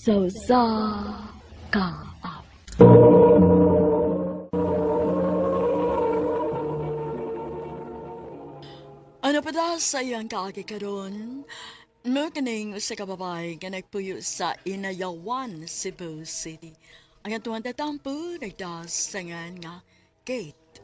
Sa usa ka awit. Ano pa da sa iyang kaagi karon? Mo kaning usa ka babae nga nagpuyo sa Inayawan, Cebu City. Ang atuang tatampo nagdasangan nga Kate.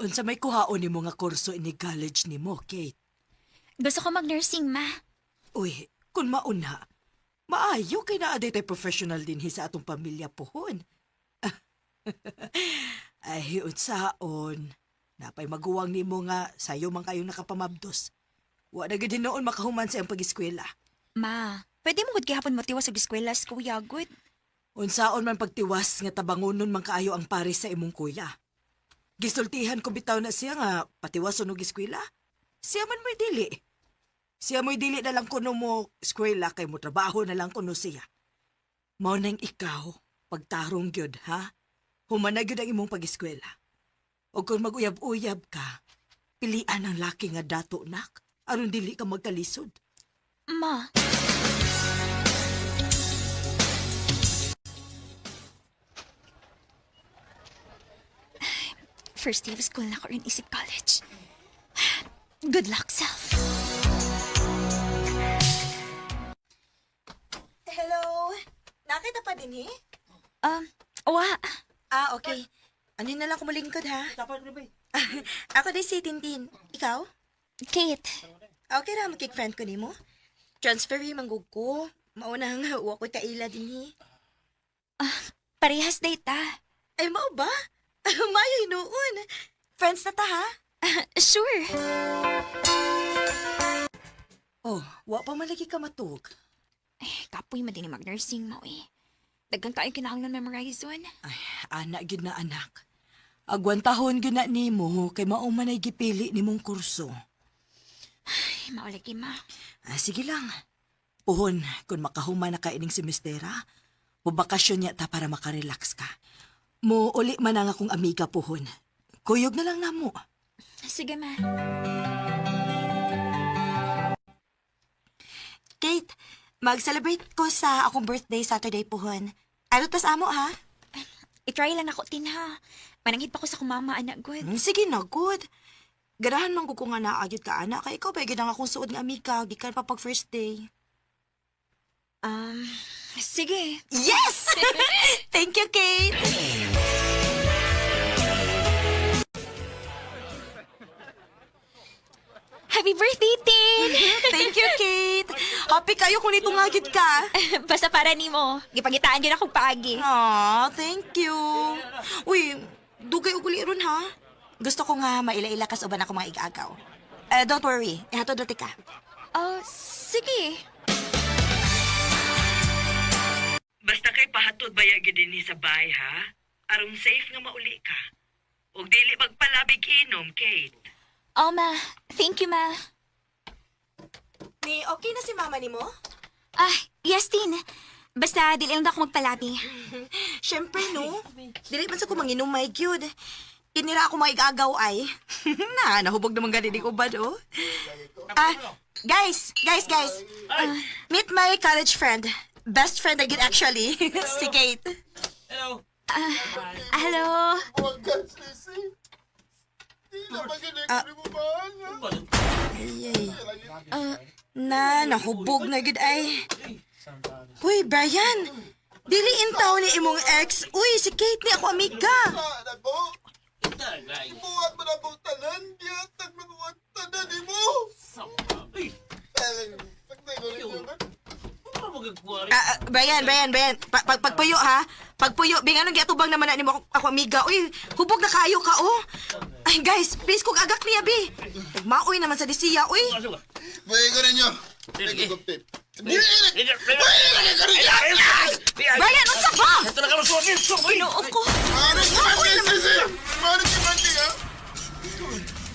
Unsa may kuhaon nimo nga kurso ini college nimo, Kate? Gusto ko mag-nursing, ma. Uy, kung mauna, maayo kay naa tay professional dinhi sa atong pamilya pohon. Ay, unsaon. Napay maguwang nimo nga sayo man kayo nakapamabdos. Wa na gid hinuon makahuman sa iyang pag-eskwela. Ma, pwede mo gud gihapon motiwas og eskwela sa kuya, good. Unsaon man pagtiwas nga tabangonon man kaayo ang pares sa imong kuya. Gisultihan ko bitaw na siya nga patiwason og eskwela. Siya man mo'y dili. Siya mo'y dili na lang kuno mo eskwela kay mo trabaho na lang kuno siya. Mao nang ikaw, pagtarong gyud ha. Humana gyud ang imong pag-eskwela. O kung mag-uyab-uyab ka, pilian ang laki nga dato nak aron dili ka magkalisod. Ma. First day of school na ko rin isip college. Good luck, self. Hello? Nakita pa din eh? Wa. Ah, okay. Ano na lang kumulingkod ha? Ako din si Tintin. Ikaw? Kate. Okay ra, makik-friend ko nimo. Transferee manggug ko. Mauna nga, uwa ko kaila din eh. Parehas data. Ay, mao ba? Mayo noon. Friends na ta ha? Sure. Oh, wa pa man lagi ka matuog. Eh, kapoy man din mag-nursing mo eh. Daghan kayo kinahanglan memorize on. Ay, anak gyud na anak. Agwantahon gyud na nimo kay mao man ay gipili nimong kurso. Ay, maulagi ma. Ah, sige lang. Puhon, kung makahuman na ka ining semestera, mubakasyon niya ta para makarelax ka. Mo uli man ang akong amiga puhon. Kuyog na lang namo. Sige ma. Kate, mag-celebrate ko sa akong birthday Saturday puhon. Ano tas amo ha? I-try lang ako, Tin, ha? Mananghid pa ko sa kumama, anak, good. Sige na, good. Garahan man ko nga naagyod ka, anak. Kay ikaw ba, gid ang akong suod nga amiga. Gikan pa pag first day. Sige. Yes! Thank you, Kate! Happy birthday, Tin! Thank you, Kate! Happy kayo kung nito nga gid ka. Basta para nimo. Gipangitaan gyud akong paagi. Aw, thank you. Uy, dugay og uli ron ha. Gusto ko nga maila-ila kas uban ako mga igagaw. Eh, don't worry, ihatod dati ka. Oh, sige. Basta kay pahatod baya gyud dinhi sa bahay ha. Aron safe nga mauli ka. Ug dili magpalabig inom, Kate. Oh, ma. Thank you, ma. Ni, okay na si mama nimo? Ah, yes, Tin. Basta, dili lang ako magpalabi. Siyempre, no. Dili man sa ko manginom, my gyud. Kinira ako mga igagaw ay. Na, nahubog naman gani ni ubad, oh. Ah, guys, guys, guys. Meet my college friend. Best friend again, actually. Si Kate. Hello. Ay, ay. Na, nahubog na gid ay. Uy, Brian. Dili intaw ni imong ex. Uy, si Kate ni ako amiga. Buhat mo na akong tanan, gihatag mo akong tanan ni mo. Ah, ah, Brian, Brian, Brian. Pagpuyo ha. Pagpuyo, bing anong giatubang naman na nimo ako amiga. Uy, hubog na kayo ka oh. Ay, guys, please kog agak niya bi. Nagmaoy naman sa disiya, uy. Buhay ko ninyo. Brian, unsa ba? Ginoo ko.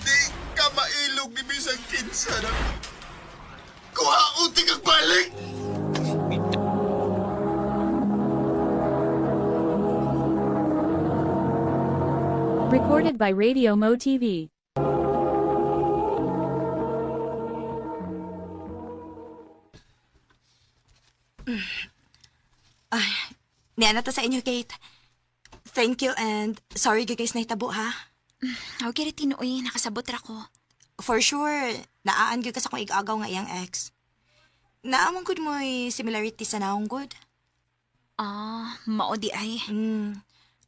Di ka mailog ni bisang kinsa na. Kuha uti kag balik! Recorded by Radio Mo TV. Ay, niana ta sa inyo, Kate. Thank you and sorry gyud guys nahitabo ha. Okay ra tinuoy, nakasabot ra ko. For sure, naaan gyud ka sa akong igagaw nga iyang ex. Naamong gud mo'y similarity sa naong gud. Ah, mao di ay.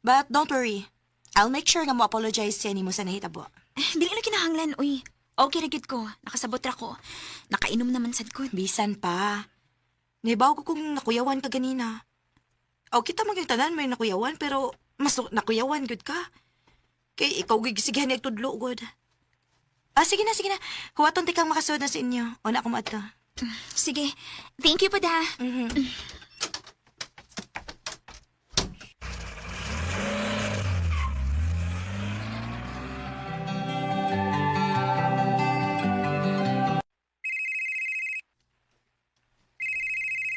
But don't worry. I'll make sure nga mo apologize siya nimo sa nahitabo. Eh, dili na kinahanglan, uy. Okay ra gyud ko. Nakasabot ra ko. Nakainom naman sad ko. Bisan pa. Nahibaw ko kung nakuyawan ka ganina. O kita man yung tanan may nakuyawan pero mas nakuyawan gud ka. Kay ikaw gigisigihan ni tudlo gud. Ah, sige na, sige na. Huwaton ti kang makasuod na sa inyo. Una ako maadto. Sige. Thank you po da.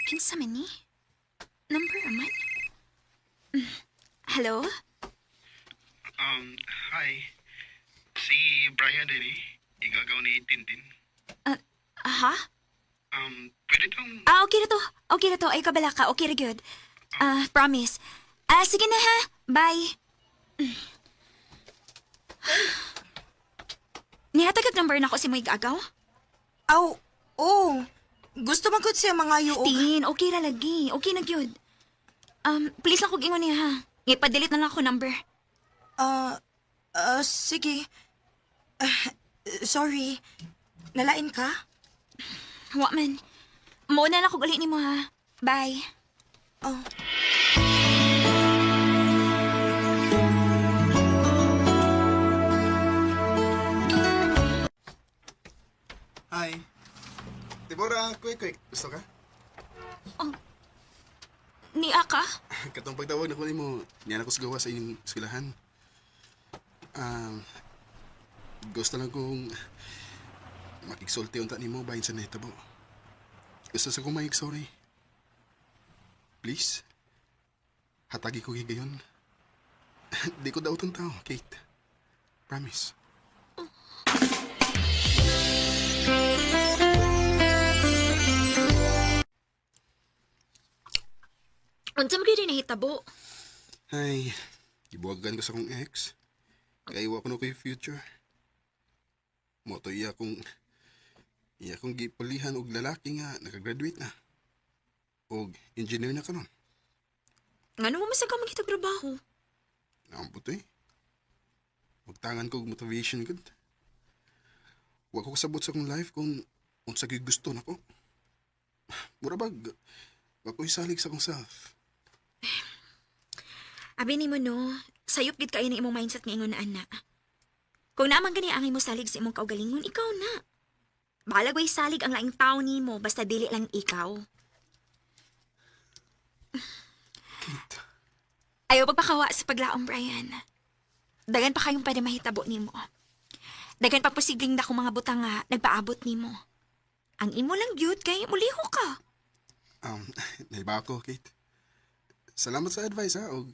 Kinsa man ni? Number man? Hello? Hi. Si Brian din eh. Igagaw ni Tintin. Ha? Pwede tong. Ah, okay na to. Okay na to. Ay, kabala ka. Okay na good. Ah, promise. Ah, sige na ha. Bye. Nihatag ag number na ko si Moy Gagaw? Aw, oh. Gusto man gud siya mga og. Tin, okay ra lagi. Okay na gyud. Please lang kog ingon niya ha. Ipa-delete na lang ako number. Ah, ah, sige. Ah, sorry. Nalain ka? Wa man. Mo na lang kog uli nimo ha. Bye. Oh. Hi. Deborah, quick, quick. Gusto ka? Ni Aka? Katong pagtawag na ko nimo, niyan ako sa gawa sa inyong eskwelahan. Um, gusto lang kong makigsulti unta nimo bahin sa nahitabo. Gusto sa kong maig-sorry. Please. Hatagi ko higayon. Di ko daw tao, Kate. Promise. Unsa man gyud nahitabo? Ay, gibuwagan ko sa akong ex. Kaya iwa ko na ko'y future. Moto iya kong gipulihan og lalaki nga nakagraduate na. Og engineer na karon. Ngano mo man sa ka mangitag trabaho? Naambot eh. Magtangan ko og motivation gud. Wa ko kasabot sa akong life kung unsa gyud gusto nako. Mura bag wa ko'y salig sa akong self. Abi nimo no, sayop gid kayo ng imong mindset nga ingon na ana. Kung naman gani ang imong salig sa imong kaugalingon, ikaw na. Balag way salig ang laing tao nimo basta dili lang ikaw. Kate, Ayaw pagpakawa sa paglaom, Brian. Dagan pa kayong pwede mahitabo nimo. Dagan pa posibleng dako mga butang nga nagpaabot nimo. Ang imo lang gyud kay muliho ka. naiba ako, Kate. Salamat sa advice ha og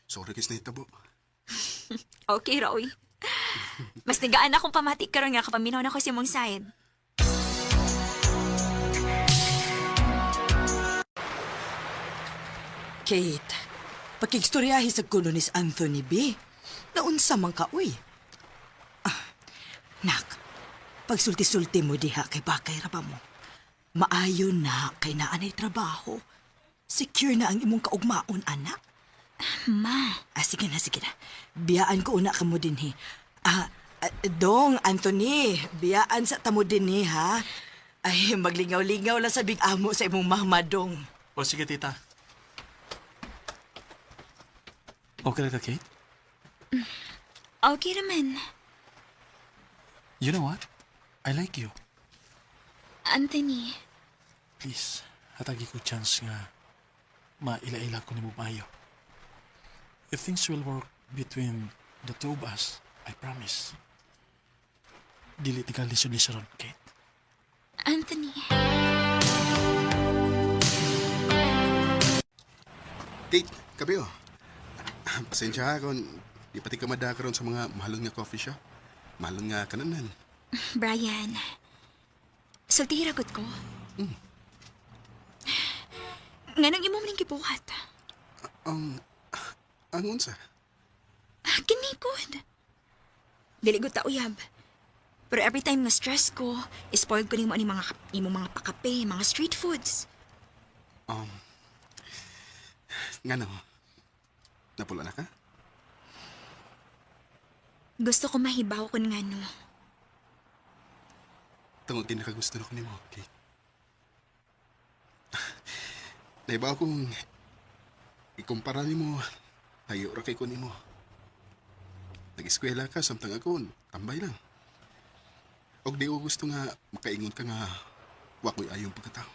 sorry kay sa nahitabo. Okay, Roy. Mas nagaan akong pamati karon nga kapaminaw na ko si mong side. Kate, pakigstoryahi sa kuno ni Anthony B. Naunsa man ka, uy. Ah, nak, pagsulti-sulti mo diha kay bakay ra ba mo. Maayo na kay naanay trabaho. Secure na ang imong kaugmaon, anak. Ma, Ah, sige na, sige na. Biyaan ko una kamo dinhi. Ah, ah, Dong, Anthony, biyaan sa tamo dinhi, ha? Ay, maglingaw-lingaw lang sa big amo sa imong mama, Dong. O sige, tita. Okay lang ka, Kate? okay raman. You know what? I like you. Anthony, Please, hatagi ko chance nga maila-ila ko ni mo maayo. If things will work between the two of us, I promise. Dili ti ka lisod-lisoron, Kate. Anthony. Kate, kape oh. Pasensya ha kung di Di pati ka mada karon sa mga mahalon nga coffee shop. Mahalon nga kananan. Brian, sulti ragot ko. Nganong imo man gibuhat? Ang unsa? Ah, kini gud. Dili gud ta uyab. Pero every time nga stress ko, spoiled ko nimo ani mga imo mga pakape, mga street foods. Ngano? Napula na ka? Gusto ko mahibaw kun ngano. Tungod kay nakagusto na ko nimo, Kate. Naibaw kong ikumpara nimo, layo ra kay ko nimo. Nag-eskwela ka samtang ako, tambay lang. Og di ko gusto nga makaingon ka nga wa ko'y ayong pagkatao.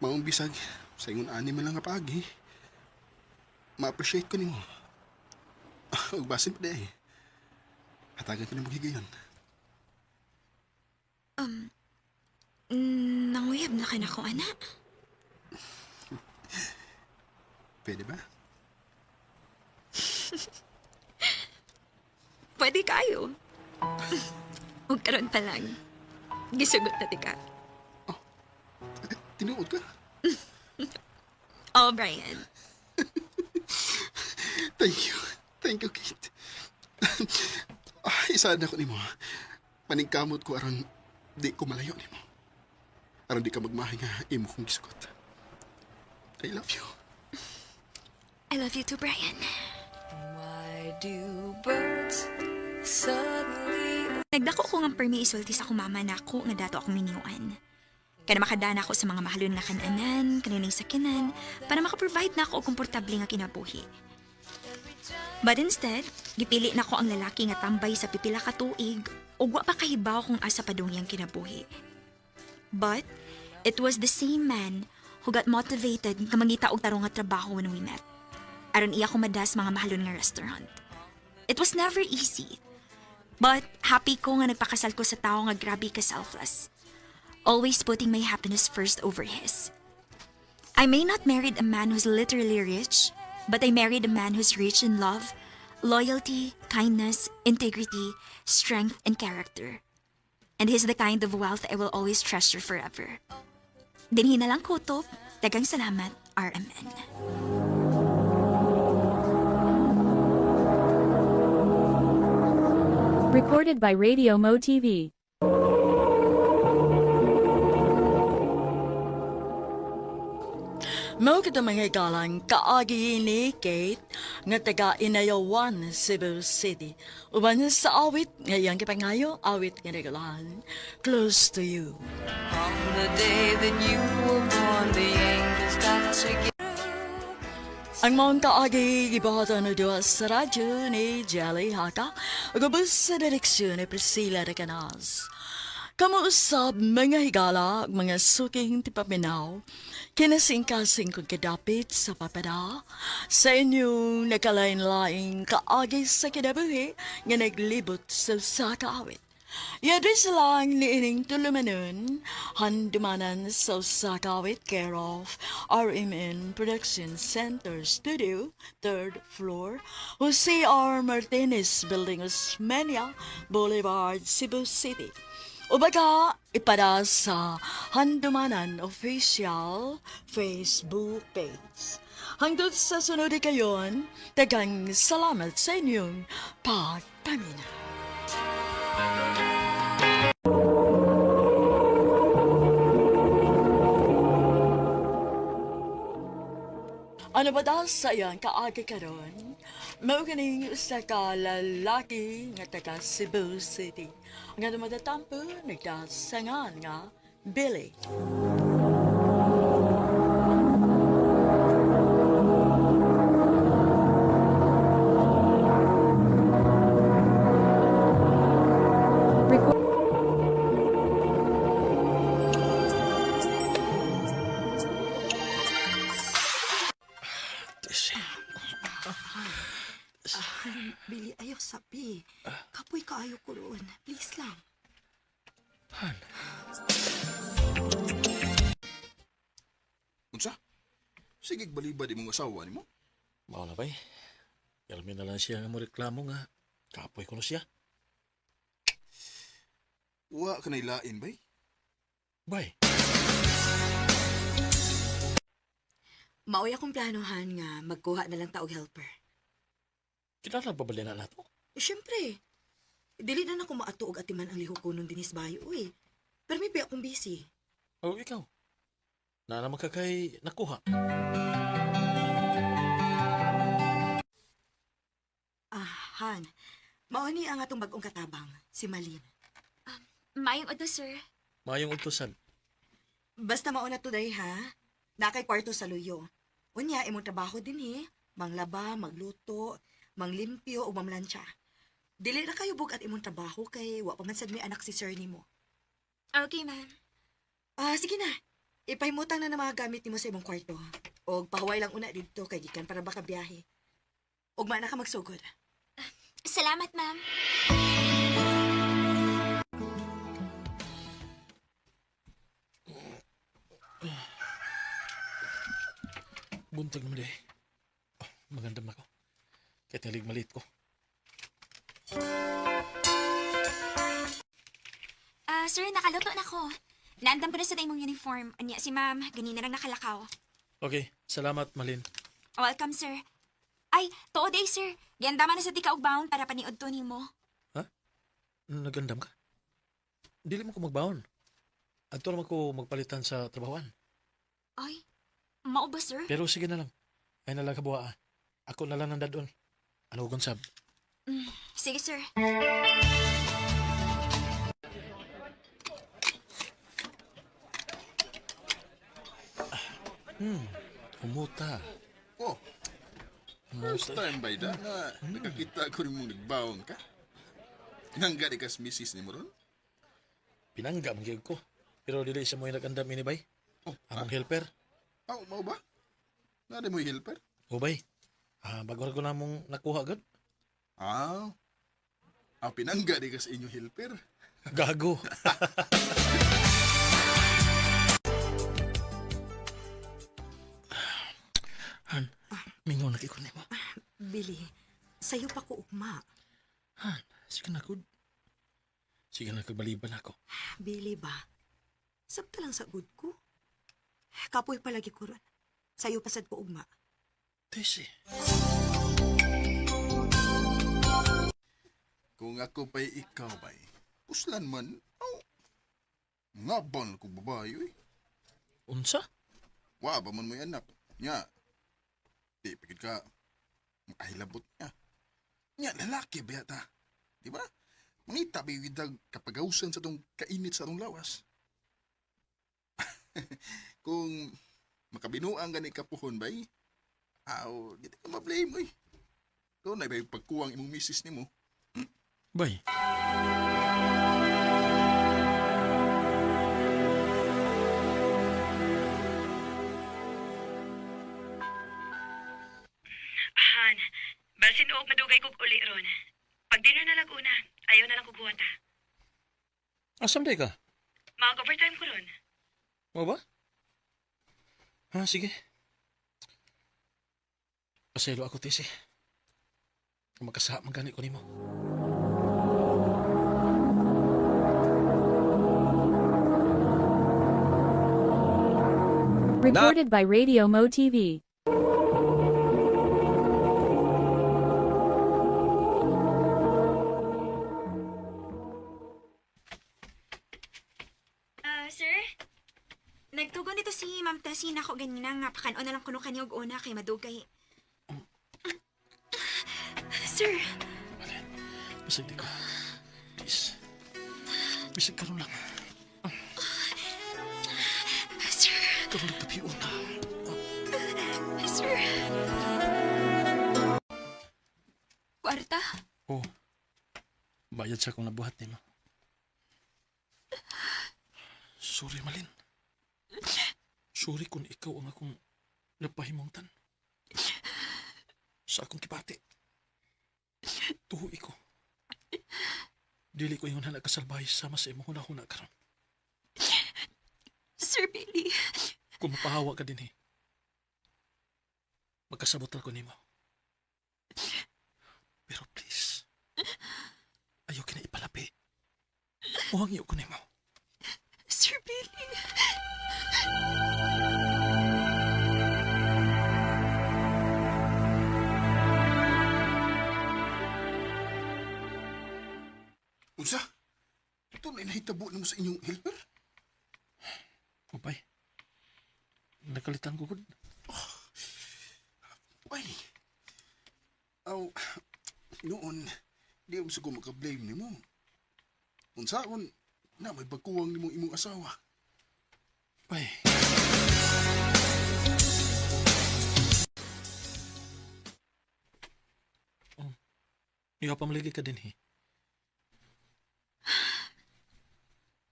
Maong bisag sa ingon ani man lang nga paagi. Ma-appreciate ko nimo. Og basin pa di ay. Hatagan ko nimo higayon. Nanguyab na ka na ko, anak. Pwede ba? Pwede kayo. Huwag karon pa lang. Gisugot na tika. Eh, tinuod ka? Oh, Brian. Thank you. Thank you, Kate. Ah, isaan ako nimo. Paningkamot ko aron di ko malayo nimo. Aron di ka magmahay nga imo kong gisugot. I love you. I love you too, Brian. Why do birds suddenly Nagdako ko nga permi isulti sa akong mama na ako nga dato akong miniyuan. Kana makadana ako sa mga mahalon nga kananan, kaninay sakinan, para makaprovide na ako og komportable nga kinabuhi. But instead, gipili na ko ang lalaki nga tambay sa pipila ka tuig ug wa pa kahibaw kung asa padung iyang kinabuhi. But it was the same man who got motivated nga mangita og tarong nga trabaho when we met. Aron iya ko madas mga mahalon nga restaurant. It was never easy. But happy ko nga nagpakasal ko sa tao nga grabe ka selfless. Always putting my happiness first over his. I may not married a man who's literally rich, but I married a man who's rich in love, loyalty, kindness, integrity, strength, and character. And he's the kind of wealth I will always treasure forever. Dinhi na lang kutob. Dagang salamat, RMN. Recorded by Radio Mo TV. Mao kita mga galang kaagi ni Kate nga taga Inayawan, Cebu City. Uban sa awit nga iyang gipangayo, awit nga nagulahan, Close to You. On the day that you were born, the angels got together. Ang maong kaagi gibuhaton og duha sa radyo ni Jelly Haka ug ubos sa direksyon ni Priscilla de Canas. Kamo usab mga higala ug mga suking tipaminaw, kinasingkasing kong kadapit sa papada sa inyong nakalain-laing kaagi sa kinabuhi nga naglibot sa usa ka awit. I-address lang ni ining tulumanon, handumanan sa usa ka awit, care of RMN Production Center Studio, 3rd floor, Jose R. Martinez Building, Osmeña Boulevard, Cebu City. O baga, ipada sa Handumanan Official Facebook page. Hangtod sa sunod kayon, daghang salamat sa inyong pagpamina. Ano ba daw sa iyang kaagi karon? Mao kaning usa ka lalaki nga taga Cebu City. Nga dumadatampo nagdasangan nga Billy. Record. Billy, ayaw sabi. Kapoy kaayo ko roon. Please lang. Han, Unsa? Sige, balibad imong asawa nimo. mao na bay. Pero na lang siya nga mo reklamo nga. Kapoy ko na siya. Wa ka nailain, bay. Bay, Maoy akong planohan nga magkuha na lang ta og helper. kinahanglan pa ba na nato? Eh, syempre, dili na nako maato og atiman ang lihok ko nung dinis bayo, uy. Pero may pa akong busy. O ikaw? Na naman ka kay nakuha. Ah, Han. Mao ni ang atong bag-ong katabang, si Malin. Maayong adto, sir. Mayong utusan. Basta mao na today ha. Nakay kwarto sa luyo. Unya imong trabaho dinhi, manglaba, magluto, manglimpyo ug mamlantsa. Dili ra kayo bug at imong trabaho kay wa pa man sad may anak si sir nimo. Okay, ma'am. Ah, sige na. Ipahimutang na ng mga gamit nimo sa imong kwarto. Og pahuway lang una didto kay gikan para baka biyahe. Ugma na ka magsugod. Salamat, ma'am. Buntag naman eh. Oh, magandam na ko. Kahit nalig malit ko. Ah, sir, nakaluto na ko. Naandam ko na sa imong uniform. Anya si ma'am, ganina lang nakalakaw. Okay, salamat Malin. Welcome, sir. Ay, tuod eh, sir. Giandaman na sa di ka og baon para paniud to nimo. Ha? Nagandam ka? Dili mo ko magbaon. Adto naman ko magpalitan sa trabahoan. Ay, mao ba, sir? Pero sige na lang. Ay na lang kabuha ah. Ako na lang ang dadon. Ano kung sab? Sige, sir. Humuta. Oh, first Humuta. time bay da na nakakita ko rin mong nagbaon ka. Nangga di kas misis ni mo ron? Pinangga man gyud ko. Pero dili siya mo yung nagandam ini bay. Oh, Among helper. Aw, mao ba? Nari mo helper? O bay. Ah, bago ra ko na mong nakuha gud. Ah. Ah, pinangga di kas inyo helper. Gago. Han, mingon na kay ko nimo. Billy, sayo pa ko ugma. Han, sige na gud. Sige na kagbaliban ako. Billy ba? Sabta lang sa good ko. Kapoy palagi ko ron. Sayo pa sad ko ugma. Tesi. Kung ako pa'y ikaw bay, puslan man, aw. Ngabon ko babae, uy. Unsa? Wa ba man mo'y anak? Nya, di pagid ka, makahilabot niya. Nya, lalaki ba yata? Di ba? Mangita ba yung dag kapagausan sa tong kainit sa tong lawas? Kung makabinuang gani kapuhon bay, aw, di ka ma-blame, uy. Doon na ba yung pagkuwang imong misis nimo? Bay. Han, basin og madugay kog uli ron. Pag dinner na lang una, ayaw na lang kog huwata. Asam day ka? Mag-overtime ko ron. Mo ba? Ha, sige. Paselo ako, Tesi. Kung magkasaha man gani ko nimo. Recorded by Radio Mo TV. Ah, sir? Nagtugon dito si Ma'am Tessie na ako ganina nga pakan-on na lang kuno kani og una kay madugay. Sir, Malin, bisag di ko. Please. Bisag karon lang. sir, Karon lang tapion na. sir. Kwarta? Oh. Bayad sa akong nabuhat nimo. Sorry, Malin. Sorry kung ikaw ang akong napahimungtan. Sa akong kipati. Tuhoy ko. Dili ko ingon na kasalbahay sama sa imong hunahuna karon. Sir Billy. Kung mapahawa ka din eh. Magkasabot ko nimo. Pero please, ayaw kina ipalapi. Muhangyo ko nimo. Sir Billy. Unsa? Tunay nahitabo nimo sa inyong helper? Upay, nakalitan ko gud. Ay. Aw, noon, di mo siguro makablame nimo. Unsaon, na may bakuwang nimong imong asawa. Bay. Oh, Ikaw pamaligi ka din, he.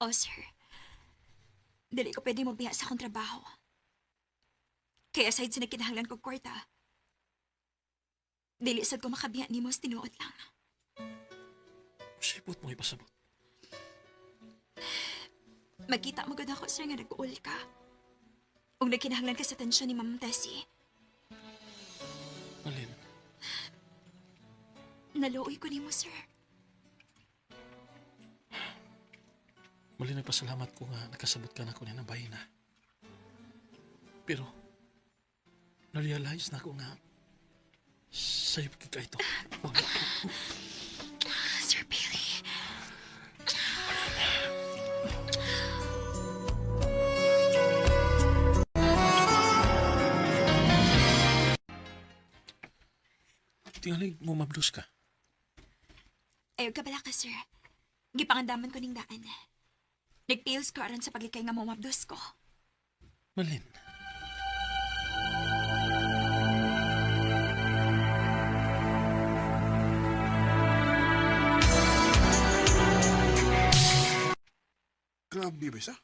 Oh, sir. Dili ko pwede mabiya sa akong trabaho. Kaya aside sa nagkinahanglan kong kwarta, dili sad ko makabiya nimo sa tinuod lang. Sipot mo ipasabot. Magkita mo gud ako, sir, nga nag-uul ka. Ug nagkinahanglan ka sa tensyon ni Ma'am Tessie. Malin, Naluoy ko nimo, sir. Malin, nagpasalamat ko nga nakasabot ka na ko na bahin na. Pero, na-realize na ko nga sayop ka ito. Wag Sir Billy. Tingalig mo mablos ka. Ayaw ka bala ka, sir. Gipangandaman ko ning daan. Nagpills ko aron sa paglikay nga mamabdos ko. Malin. Grabe ba sa?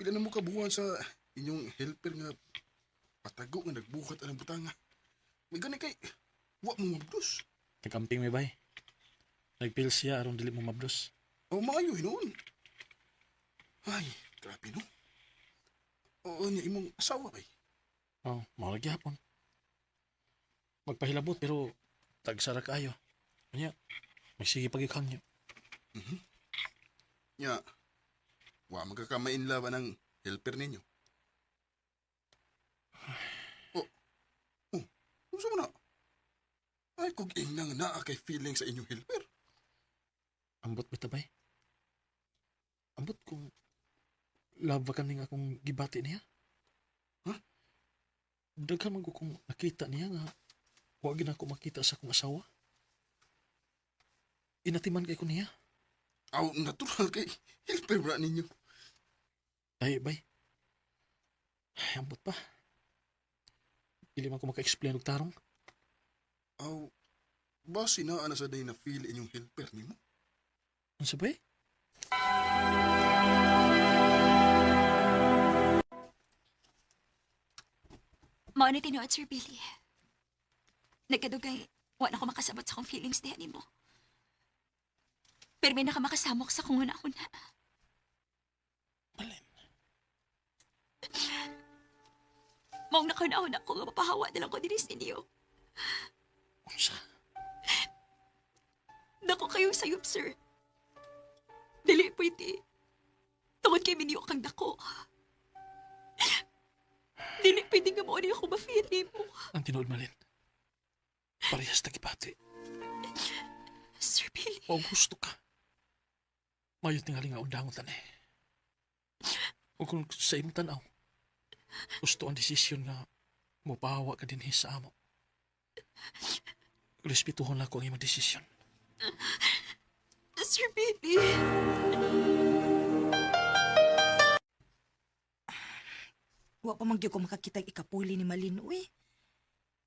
Pila na mo kabuhan sa inyong helper nga patago nga nagbuhat ang butanga. May gani kay wa mo mabdos. Nagkamping may bay. Nagpil siya aron dili mo mablos. O maayo hinuon. Ay, grabe no. Oo niya imong asawa bay. Oh, mao lagi hapon. Magpahilabot pero tagsara kaayo. Unya, magsige pag niyo. Nya, wa magkakamain love ang helper ninyo. Oh, oh, unsa man na? Ay, kung inang naa kay feeling sa inyong helper. Ambot bitaw bay. Ambot kung love ba kaning akong gibati niya. Huh? Daghan man ko kung nakita niya nga wa gid ako makita sa akong asawa. Inatiman kay ko niya. Aw, natural kay helper ra ninyo. Ay, bay. Ay, ambot pa. Dili man ko maka-explain og tarong. Aw, basi naa na sa day na feel inyong helper nimo. Unsa bay? Mao ni tinuod, Sir Billy. Nagkadugay, wa na ko makasabot sa akong feelings diha nimo. Pero may nakamakasamok sa kung una-una. Malin. Maong nakauna-una ko nga mapahawa na lang ko dinis ninyo. Unsa? Dako kayong sayop, sir. Dili pwede. Tungod kay minyo kang dako. Dili pwede nga mao ni ako ma-feel nimo. Ang tinuod Malin. Parehas ta gibati. Sir Billy, O gusto ka. Mayo tingali nga undangon tani. O kung sa imong tan-aw, gusto ang desisyon nga mopahawa ka dinhi sa amo. Respetuhon lang ko ang imong desisyon. Sir Billy. Wa pa man gyud ko makakita og ikapuli ni Malin, uy.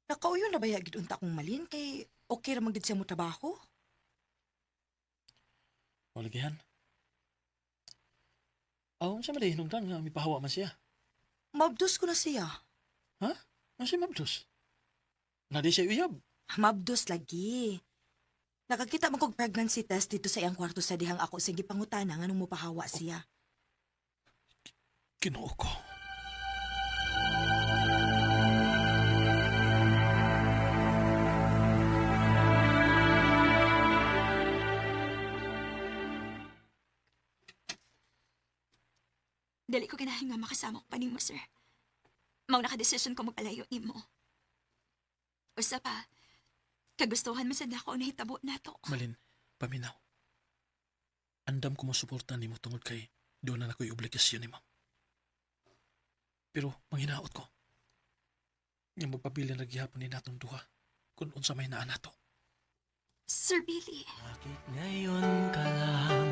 Nakauyon na baya gid unta akong Malin kay okay ra man gid siya mo trabaho. Walagihan. Aw, unsa man hinungdan nga mipahawa man siya? Mabdos ko na siya. Ha? Unsa mabdos? Nadi siya uyab. Mabdos lagi. Nakakita man kog pregnancy test dito sa iyang kwarto sa dihang ako sige pangutana nganong mopahawa siya. Ginoo ko. Dili ko ganahan nga makasama ko pa nimo, sir. Mao naka-desisyon ko magpalayo nimo. Usa pa, kagustuhan man sad nako ang nahitabo nato. Malin, paminaw. Andam ko mosuporta nimo tungod kay doon na nako'y obligasyon nimo. Pero manghinaot ko. Nga magpabilin na gihapon ni natong duha kung unsa may naa nato. Sir Billy, Bakit ngayon ka lang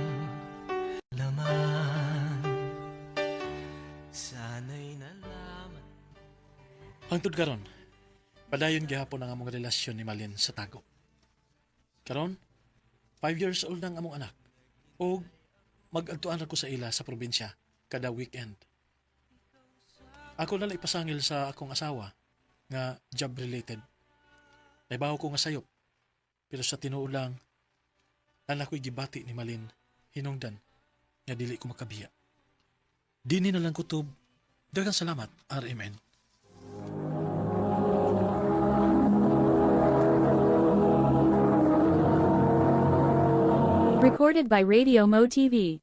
naman? Sana'y nalaman. Hangtod karon, padayon gihapon ang among relasyon ni Malin sa tago. Karon, 5 years old na ang among anak. O mag-agtuan ko sa ila sa probinsya kada weekend. Ako na lang ipasangil sa akong asawa nga job related. Naibaw ko nga sayop. Pero sa tinuod lang, nala ko'y gibati ni Malin hinungdan nga dili ko makabiya. Dini na lang kutob. Daghang salamat, RMN. Recorded by Radio Mo TV.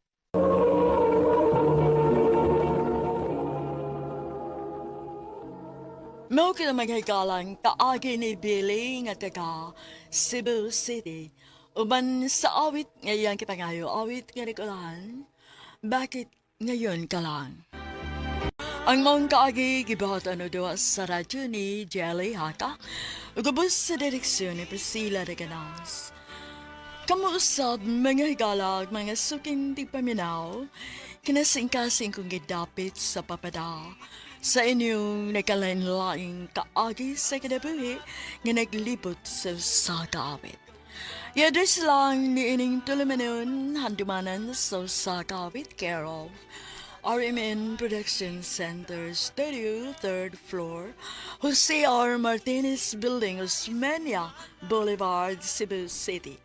Mao kina maghikalang kaagi ni Billy nga taga Cebu City. Uban sa awit nga iyang kipangayo, awit nga nikulahan, bakit ngayon ka lang? Ang maong kaagi gibuhat ano duwa sa radyo ni Jelly Haka, ugubos sa direksyon ni Priscilla de Ganas. Kamuusab mga higalag, mga suking di paminaw, kinasingkasing kong gidapit sa papada. Sa inyong nagkalain-laing kaagi sa kinabuhi nga naglibot sa usa ka awit. I-address lang ni ining tulumanon handumanan sa usa ka awit care of RMN Production Center Studio, 3rd floor, Jose R. Martinez Building, Osmeña Boulevard, Cebu City.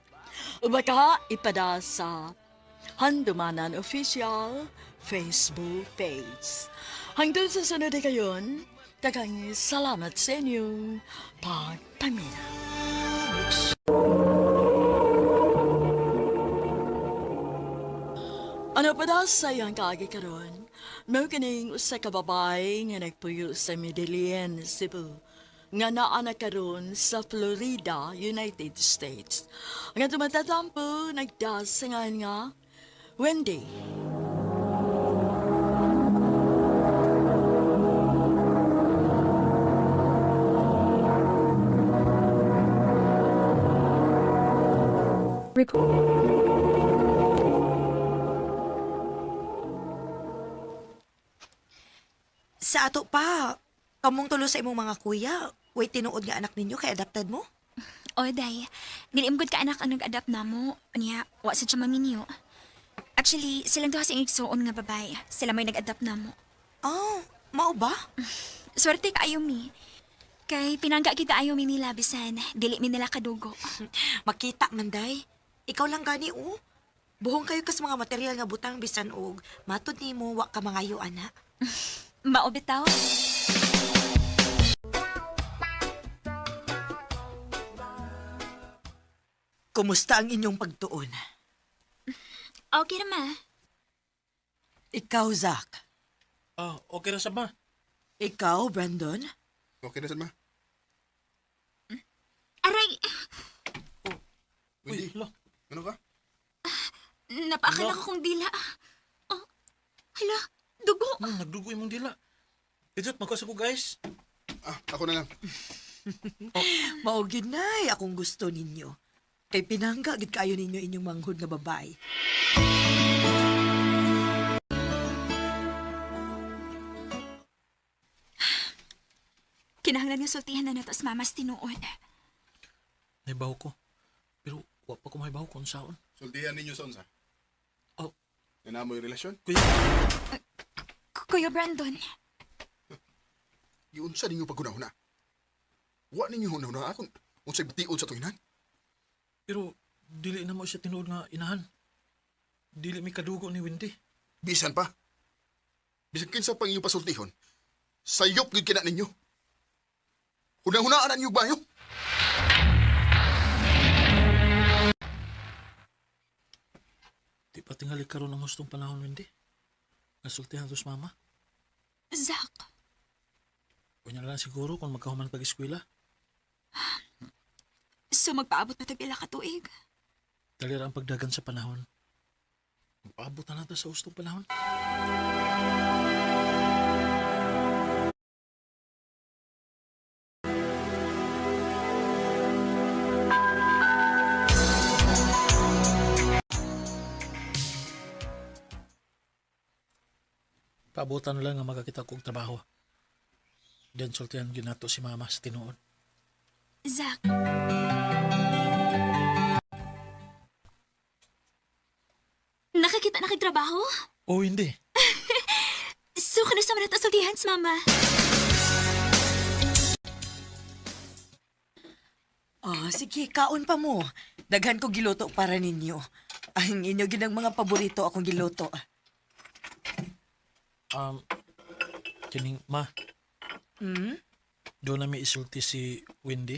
O baka ipada sa Handumanan Official Facebook page. Hanggang sa sunod ay kayon, daghang salamat sa inyong pagpamina. Ano pa daw sa iyang kaagi karon? Mao kining usa ka babae nga nagpuyo sa Medellin, Cebu, nga naa na karon sa Florida, United States. Ang tumatatampo nagdasangan nga Wendy. Sa ato pa, kamong tulo sa imong mga kuya, way tinuod nga anak ninyo kay adapted mo? O, day. Dili gud ka anak ang nag-adapt namo. Unya, wa sa siya maminyo. Actually, silang duha sa igsuon nga babae. Sila may nag-adapt namo. Oh, mao ba? Swerte kaayo mi. Kay pinangga kita ayo mi nila bisan dili mi nila kadugo. Makita man day. Ikaw lang gani oh. Buhong kayo kas mga material nga butang bisan og matud nimo wa ka mangayo ana. Mao bitaw. Kumusta ang inyong pagtuon? Okay ra ma. Ikaw, Zach. Ah, okay ra sa ba? Ikaw, Brandon. Okay na sad ma. Aray, Wendy, Uy, hala. ano ka? napaakala ko kong dila. Oh, hala, dugo. Ano, nagdugo imong dila. Ijot, magkuha sa ko guys. Ah, ako na lang. Mao gyud nay akong gusto ninyo. Kay pinangga gid kaayo ninyo inyong manghod nga babae. Kinahanglan nga sultihan na nato sa mamas tinuod. Naibaw ko. Pero wa pa ko mahibaw kung saon. Sultihan ninyo sa unsa. Oh. Nanamoy relasyon? Kuya, Kuya Brandon, Giunsa ninyo paghuna-huna. Wa ninyo huna-huna akon. Unsay bation sa tuinan? pero dili na mo siya tinuod nga inahan. Dili mi kadugo ni Wendy. Bisan pa. Bisan kinsa pang inyong pasultihon. Sayop gyud kina ninyo. Huna-hunaan na ninyo bayo. Di pa tingali karon ang hustong panahon, Wendy. Nasultihan to sa mama. Zach, Unya na lang siguro kung magkahuman pag-eskwela. So magpaabot pa tag pila ka tuig. Dali ra ang pagdagan sa panahon. Magpaabot na lang ta sa ustong panahon. Paabotan na lang nga makakita kong trabaho. Then sultihan ginato si mama sa tinuod. Zach. Nakakita na kag trabaho? Oh, hindi. So, kano sa man nato sultihan sa mama? Oh, sige, kaon pa mo. Daghan ko giluto para ninyo. Ang inyo ginang mga paborito akong giluto. Um, kining ma, Hmm? doon na may isulti si Wendy.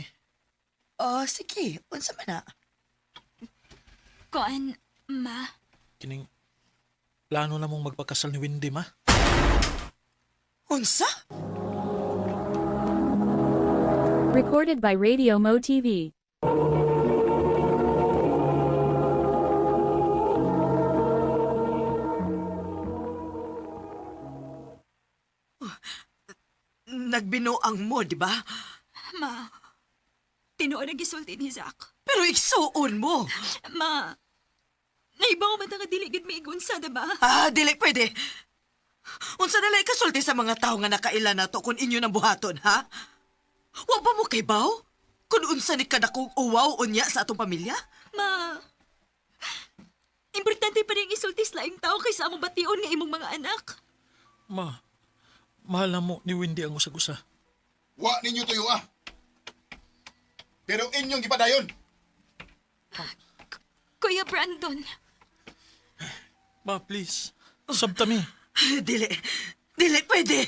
Oh, sige. Unsa man na? Koan, ma. Kining plano na mong magpakasal ni Wendy, ma. Unsa? Recorded by Radio Mo TV. Nagbinuang mo, di ba? Ma. Tinuod ang gisulti ni Zach. Pero igsuon mo. Ma. Naibaw man ta nga dili gid miigunsa, diba? Ah, dili pwede. Unsa na lang ikasulti sa mga tao nga nakaila nato kung inyo nang buhaton, ha? Wa ba mo kay baw? Kung unsa ni kadakong uwaw unya sa atong pamilya? Ma. Importante pa rin isulti sa laing tao kaysa among bation nga imong mga anak. Ma, mahal na mo ni Wendy ang usag-usa. Wa ninyo tuyo ah. Pero inyong gipadayon. Kuya Brandon, Ma, please. Sabta mi. Dili. Dili pwede.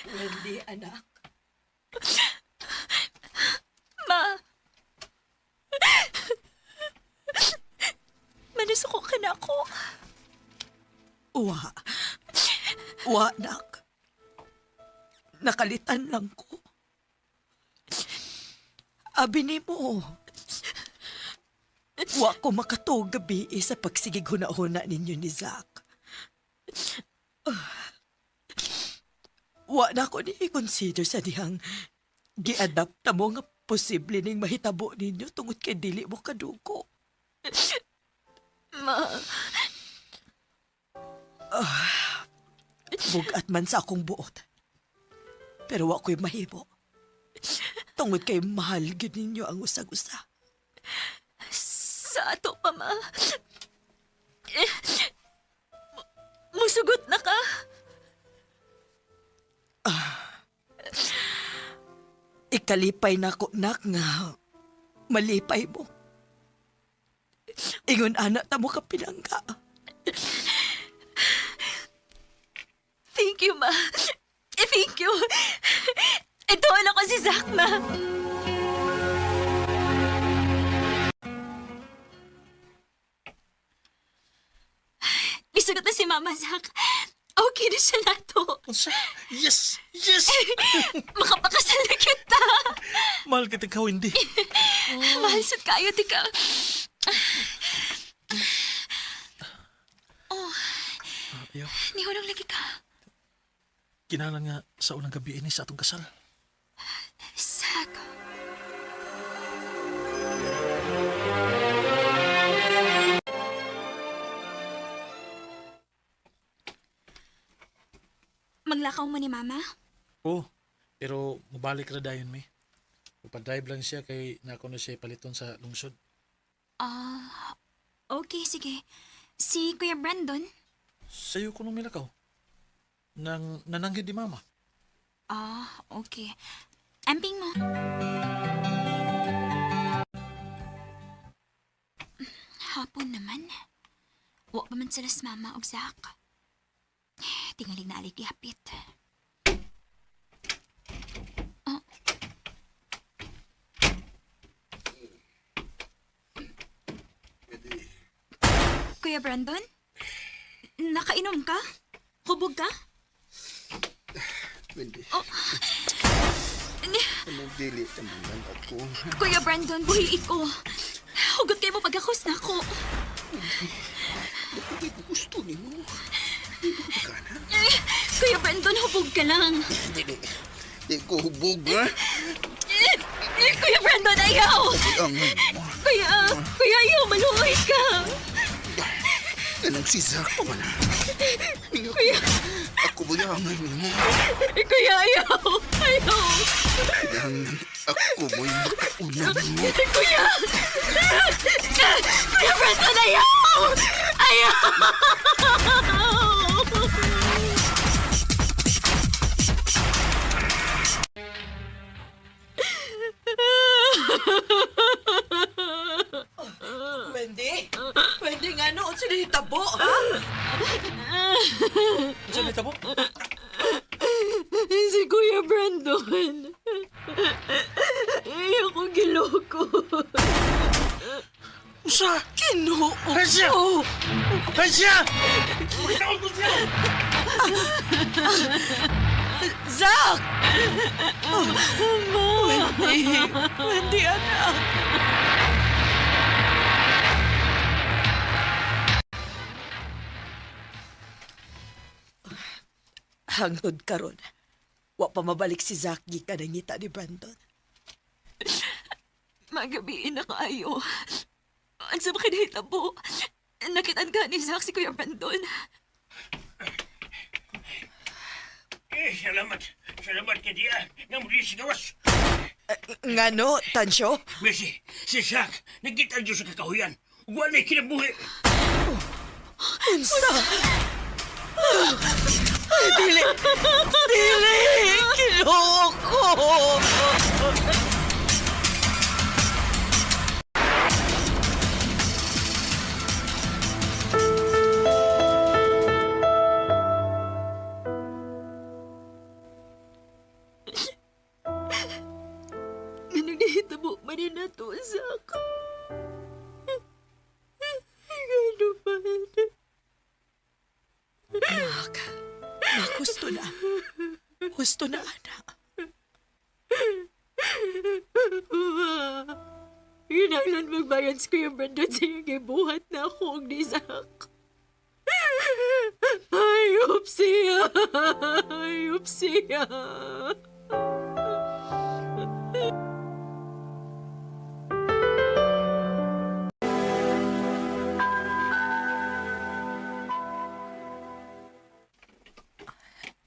Wendy, anak. Ma. Manusuko ka na ako. Wa. Wa, nak. Nakalitan lang ko. Abi ni mo. Wa ko makatuog gabi sa pagsigig huna-huna ninyo ni Zach. Wa na ko ni consider sa dihang giadapta mo nga posible ning mahitabo ninyo tungod kay dili mo kadugo. Ma. Bugat man sa akong buot. Pero wa ko'y mahimo. Tungod kay mahal gyud ninyo ang usag-usa. Sa ato pa, ma. Eh, musugot na ka. Ikalipay na ko, nak, nga malipay mo. Ingon anak ta mo ka pinangga. Thank you, ma. Eh, thank you. Ito ako si Zach, ma. Isugot na si Mama, Zach. Okay na siya na to. Unsa? Yes! Yes! Makapakasal na kita. Mahal kita ka, Wendy. Mahal sad kayo, tika. Ah, ayaw. Nihulong lagi ka. Kinahanglan nga sa unang gabi ini sa atong kasal. Zach. Maglakaw mo ni Mama? Oh, pero mabalik ra dayon mi. Upa-drive lang siya kay nako na siya paliton sa lungsod. Ah, okay, sige. Si Kuya Brandon? Sayo ko nung milakaw. Nang nananggid di mama. Ah, okay. Amping mo. Hapon naman. Wa pa man sila sa mama og Zach. Tingalig na alig gihapit. Oh. Kuya Brandon? Nakainom ka? Hubog ka? Wendy. Oh. Anong dili tamangan ako? Kuya Brandon, buhi ko. Hugot kayo mo pagkakos na ako. Hindi ko gusto ni mo. Di ba ka na? Eh, Kuya Brandon, hubog ka lang. Dili. Di ko hubog, ha? Eh, eh, Kuya Brandon, ayaw! Ang mo. Kuya, kuya, ayaw, maluoy ka. Anong si Zack pa man? Kuya, Ako ba yung angay mo? eh, kuya, ayaw! Ayaw! Kailangan ako mo'y makauna mo. Eh, Kuya! Kuya Brandon, ayaw! Ayaw! Wendy? Wendy, nga no? Unsa nahitabo, ha? Unsa ni tabo? Si Kuya Brandon. Ay, ako giloko. Usa! Ginoo Hansya! ko! Hansya! Zach! Oh, Wendy! Wendy, anak! Hangtod karon, wa pa mabalik si Zach gikan ang ngita ni Brandon. Magabi na kayo. Ang sa makinahitabo. Nakitaan ka ni Zach si Kuya Brandon. Eh, salamat. Salamat kay dia. Nga muli sigawas. Ngano, Tansyo? Mercy, si Zack, nagkita dyan sa kakahuyan. Wala na kinabuhi. Unsa? Ay, dili! Dili! Ginoo ko! Ganun nahitabo man na to, Zach. Gano'n pa. Nak, nak, gusto na. Gusto na, anak. Ma, ginanglan magbayad si Kuya Brandon sa iyang gibuhat na ako og ni Zach. Ayop siya! Ayop siya!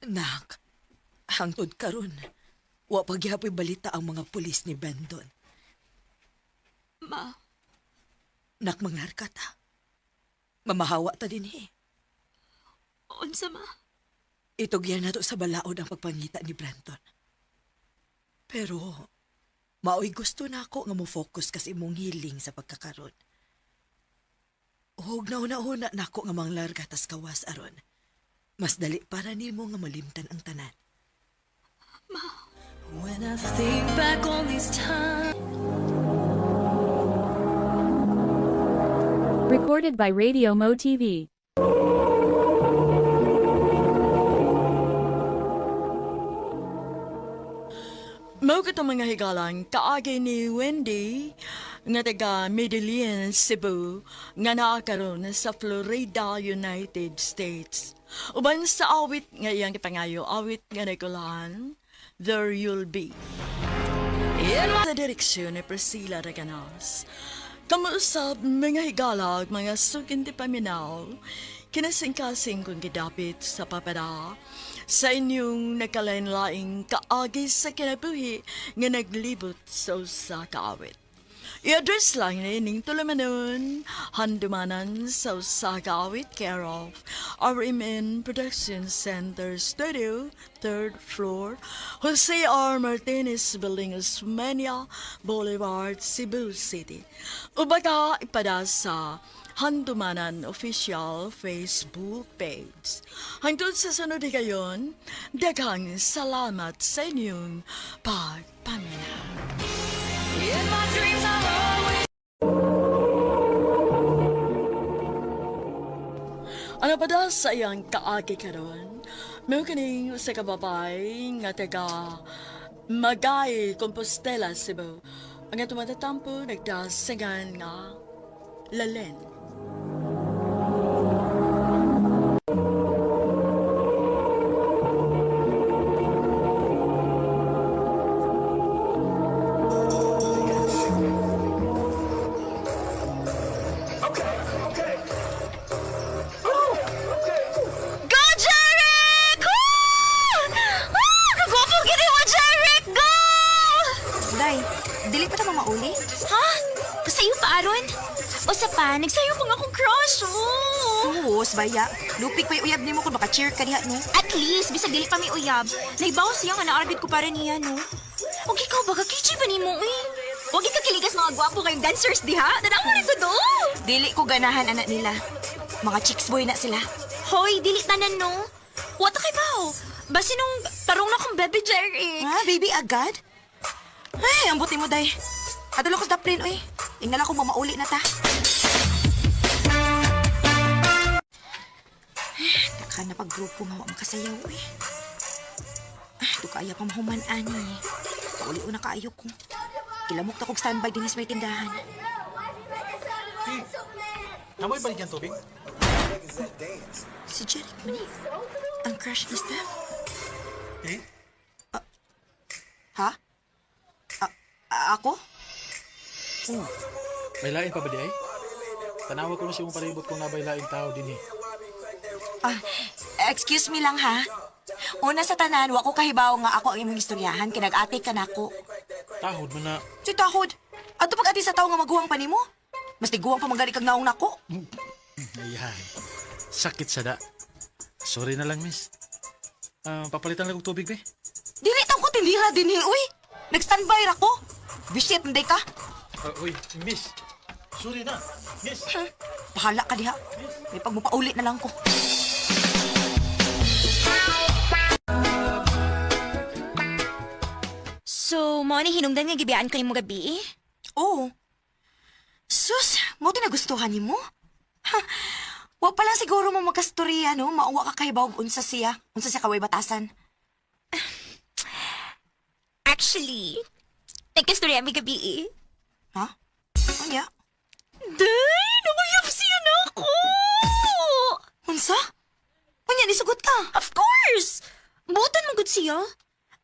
Nak, hangtod karon. Wa pa gihapoy balita ang mga pulis ni Brandon. Ma, Nak, manglarka ta. Mamahawa ta din eh. unsa ma? Itugyan nato sa balaod ang pagpangita ni Brandon. Pero, maoy gusto na ako nga mo-focus kasi imong healing sa pagkakaron. Hug na una-una nako nga manglarga tas kawas aron. Mas dali para nimo nga malimtan ang tanan. When I think back on these times. Recorded by Radio Mo TV. Mao katong mga higalang kaagi ni Wendy nga taga Medellin, Cebu, nga naa karon sa Florida, United States. Uban sa awit nga iyang gipangayo, awit nga nagulahan, There You'll Be. Sa direksyon ni Priscilla Reganas. Kamuusap mga higalag, mga sukinti paminaw, kinasingkasing kong gidapit sa papada, sa inyong nagkalain-laing kaagi sa kinabuhi nga naglibot sa usa ka awit. I-address lang ni ning tulamanon, handumanan sa usa ka awit, care of RMN Production Center Studio, third floor, Jose R. Martinez Building, Osmeña Boulevard, Cebu City. Ubaga ipada sa Handumanan Official Facebook page. Hangtod sa sunod higayon, daghang salamat sa inyong pagpaminaw. In my dreams, I'm always. Ano pa daw sa iyang kaagi karon? May kaning sa kababay nga taga Magay, Compostela, Cebu. Ang atong matatampo nagdasingan nga Lalen. Go, Jeric! Ah! Ah! Kagwapo gini mo, Jeric! Go! Day, dili pa ta mamauli? Ha? Kasayo pa, Aron? O sa pa, nagsayo pa nga akong crush, oh! Sus, baya. Lupik pa'y uyab nimo kung maka-cheer ka diha, no? At least, bisag dili pa may uyab, naibaw siya nga naarbit ko para niya, no? Og ikaw ba, kakichi ba nimo, eh? Huwag ka kiligas mga gwapo kayong dancers diha. Tanaw mo rin ko do! Dili ko ganahan, anak nila. Mga chicks boy na sila. Hoy, dili tanan, no? Wata kay bao. Basi nung tarong na kong baby Jeric. Ha, baby, agad? Ay, ang buti mo, day. Adalo ko sa daplin, oy. Ingala ko mamauli na ta. Taka na pag-grupo nga wa makasayaw, oy. Ah, do kaya pa mahuman, ani. Pauli na kaayo ko. Kilamok ta kog standby din sa may tindahan. Namoy balik yung tubig? Si Jeric man eh. Ang crush ni Steph. Eh? Ha? Ako? Oo. May lain pa ba di ay? Tanawa ko na siya mong paribot kung nabay laing tao din eh. Ah, excuse me lang ha. Una sa tanan, wa ko kahibaw nga ako ang imong istoryahan kay nag-ate ka nako. Tahod man na. Si Tahod, ato pag ati sa tawo nga maguwang pa nimo? Mas tiguang pa magali kag naong nako. Ayan. Sakit sa da. Sorry na lang, miss. Ah, papalitan lang og tubig, be. Dili taw ko tindira dinhi, uy. Nag-standby ra ko. Bisit nday ka. Uy, miss. Sorry na. Miss. Bahala ka diha. May pagmupauli na lang ko. So, mo ni hinungdan nga gibiyaan ko nimo gabi eh? Oo. Sus, mo nagustuhan nimo? Ha, wa pa lang siguro mo magkastorya, no? Mauwa ka kahibaw og unsa siya. Unsa siya kaway batasan. Actually, nagkastorya mi gabi eh. Ha? Unya? Day, nakuyap siya na ako! Unsa? Unya, nisugot ka. Of course! Butan mo gud siya.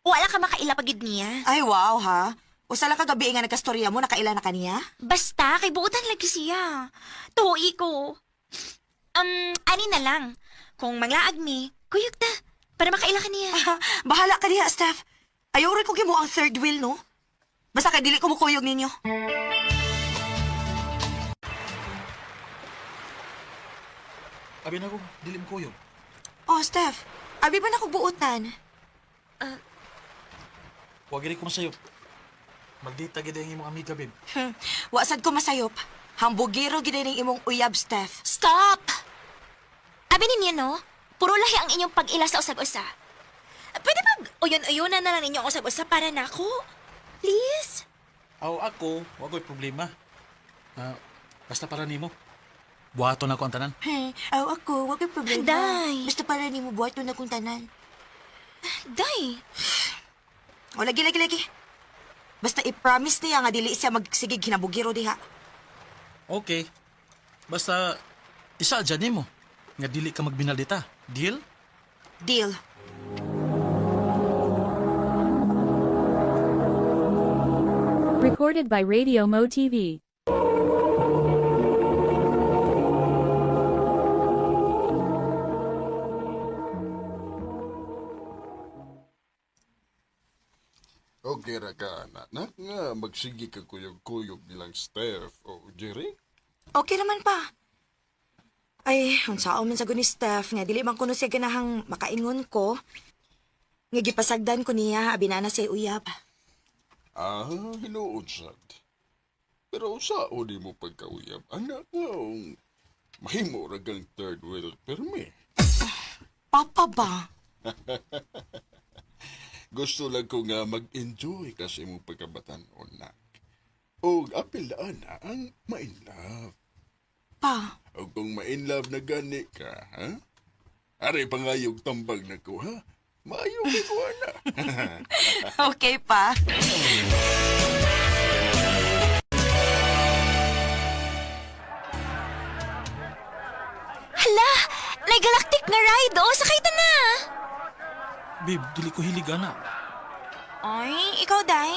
Wala ka makaila pagid niya. Ay, wow, ha? Usa lang kagabi nga nagkastorya mo, nakaila na kaniya? Basta, kay buutan lagi siya. Tuoi ko. Ani na lang. Kung manglaag mi, kuyog ta. Para makaila ka niya. Bahala ka diha, Steph. Ayaw rin ko kimo ang third wheel, no? Basta kay dili ko mukuyog ninyo. Abi na ko, dili mo kuyog. Oh, Steph. Abi ba na kog buotan? Huwag gini ko masayop. Maldita gid ang imong amiga, babe. Wasad ko masayop. Hambugiro gid ning imong uyab, Steph. Stop! Abi ninyo, no? Puro lahi ang inyong pag-ila sa usag-usa. Pwede ba uyon-uyonan na lang ninyo ang usag-usa para nako? Please? Aw, ako, wa ko'y problema. Ah, basta para nimo. Buhaton ako ang tanan. Hey, aw ako, wa kay problema. Day. Basta para nimo buhaton na kong tanan. Day, O lagi lagi lagi. Basta i-promise niya nga dili siya magsigig hinabugiro diha. Okay. Basta, isa dyan nimo. Nga dili ka magbinaldita. Deal? Deal. Recorded by Radio Mo TV. Okay ra ka, anak. Na, nga, magsige ka kuyog-kuyog nilang Steph o Jerry. Okay naman pa. Ay, unsaon man sa ni Steph nga dili man kuno siya ganahang makaingon ko. Nga gipasagdan ko niya abi na na siya uyab. Ah, hinuod sad. Pero usaon mo pagkauyab, anak nga. Mahimo ra kang third wheel pirmi. Papa ba? Gusto lang ko nga mag-enjoy ka sa imong pagkabatan-on na. Og apil na ana ang ma-in love. Pa, O kung ma-in love na gani ka, ha? Aray pangayog tambag na ko, ha? Maayo kay ko, ana. okay pa. Hala! May galactic nga ride, oh! Sakay ta na! Babe, dili ko hilig ana. Ay, ikaw, Day.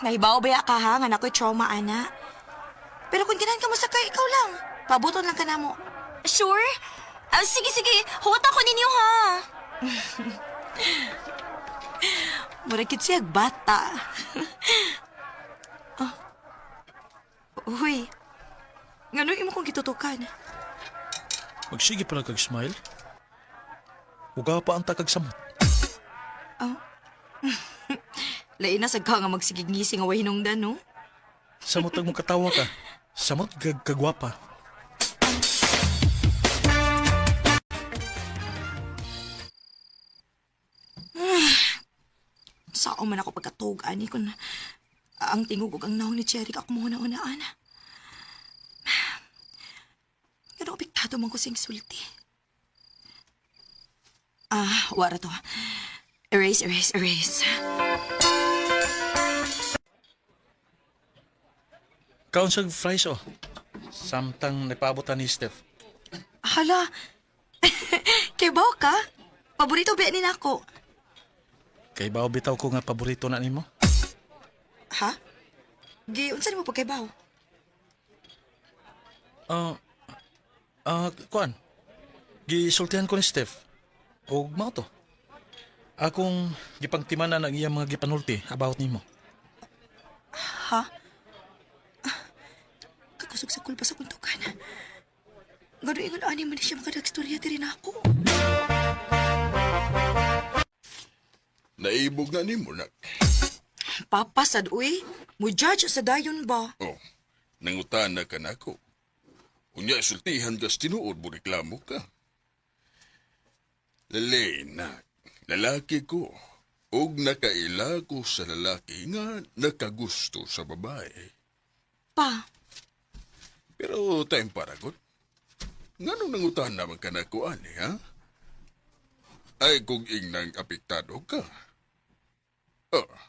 Nahibaw ba ya ka ha? Nga nako'y trauma, ana. Pero kung ganahan ka mo sakay, ikaw lang. Pabuton lang ka na mo. Sure? Ah, sige, sige. Huwat ako ninyo, ha? Mura kit siya bata. oh. Uy. Ngano imo kong gitutukan? Magsige pala kag smile. Uga pa ang takag samot. Lain na sad ka nga magsigig ngisi nga way hinungdan, no? Samot ang mong katawa ka. Samot kag kagwapa. Sao man ako pagkatug ani kun ang tingog ug ang naong ni Cherry ako mo una-unaan. Pero apektado man ko sing sulti. Ah, wara to. Erase, erase, erase. Kaon sa fries oh. Samtang nagpaabot ni Steph. Hala. Kay baw ka? Paborito ba ni nako? Kay bao bitaw ko nga paborito na nimo. Ha? Gi unsa nimo pagkaibaw? Ah, kuan. Gisultihan ko ni Steph. Og mao to. Akong gipangtimanan ang iyang mga gipanulti about nimo. Ha? Ah, Kakusog sa kulpa sa kuntukan. Gano ingon ani man siya makadagstorya diri nako. Naibog na nimo, nak. Papa sad uy, mo judge sa dayon ba? Oh, nangutana ka nako. Unya sultihan kas tinuod mo reklamo ka. Lele, nak, lalaki ko. Og nakaila ko sa lalaki nga nakagusto sa babae. Pa, Pero time para god. Nganong nangutan naman ka nako ani, ha? Ay kung ingnang apektado ka. Ah,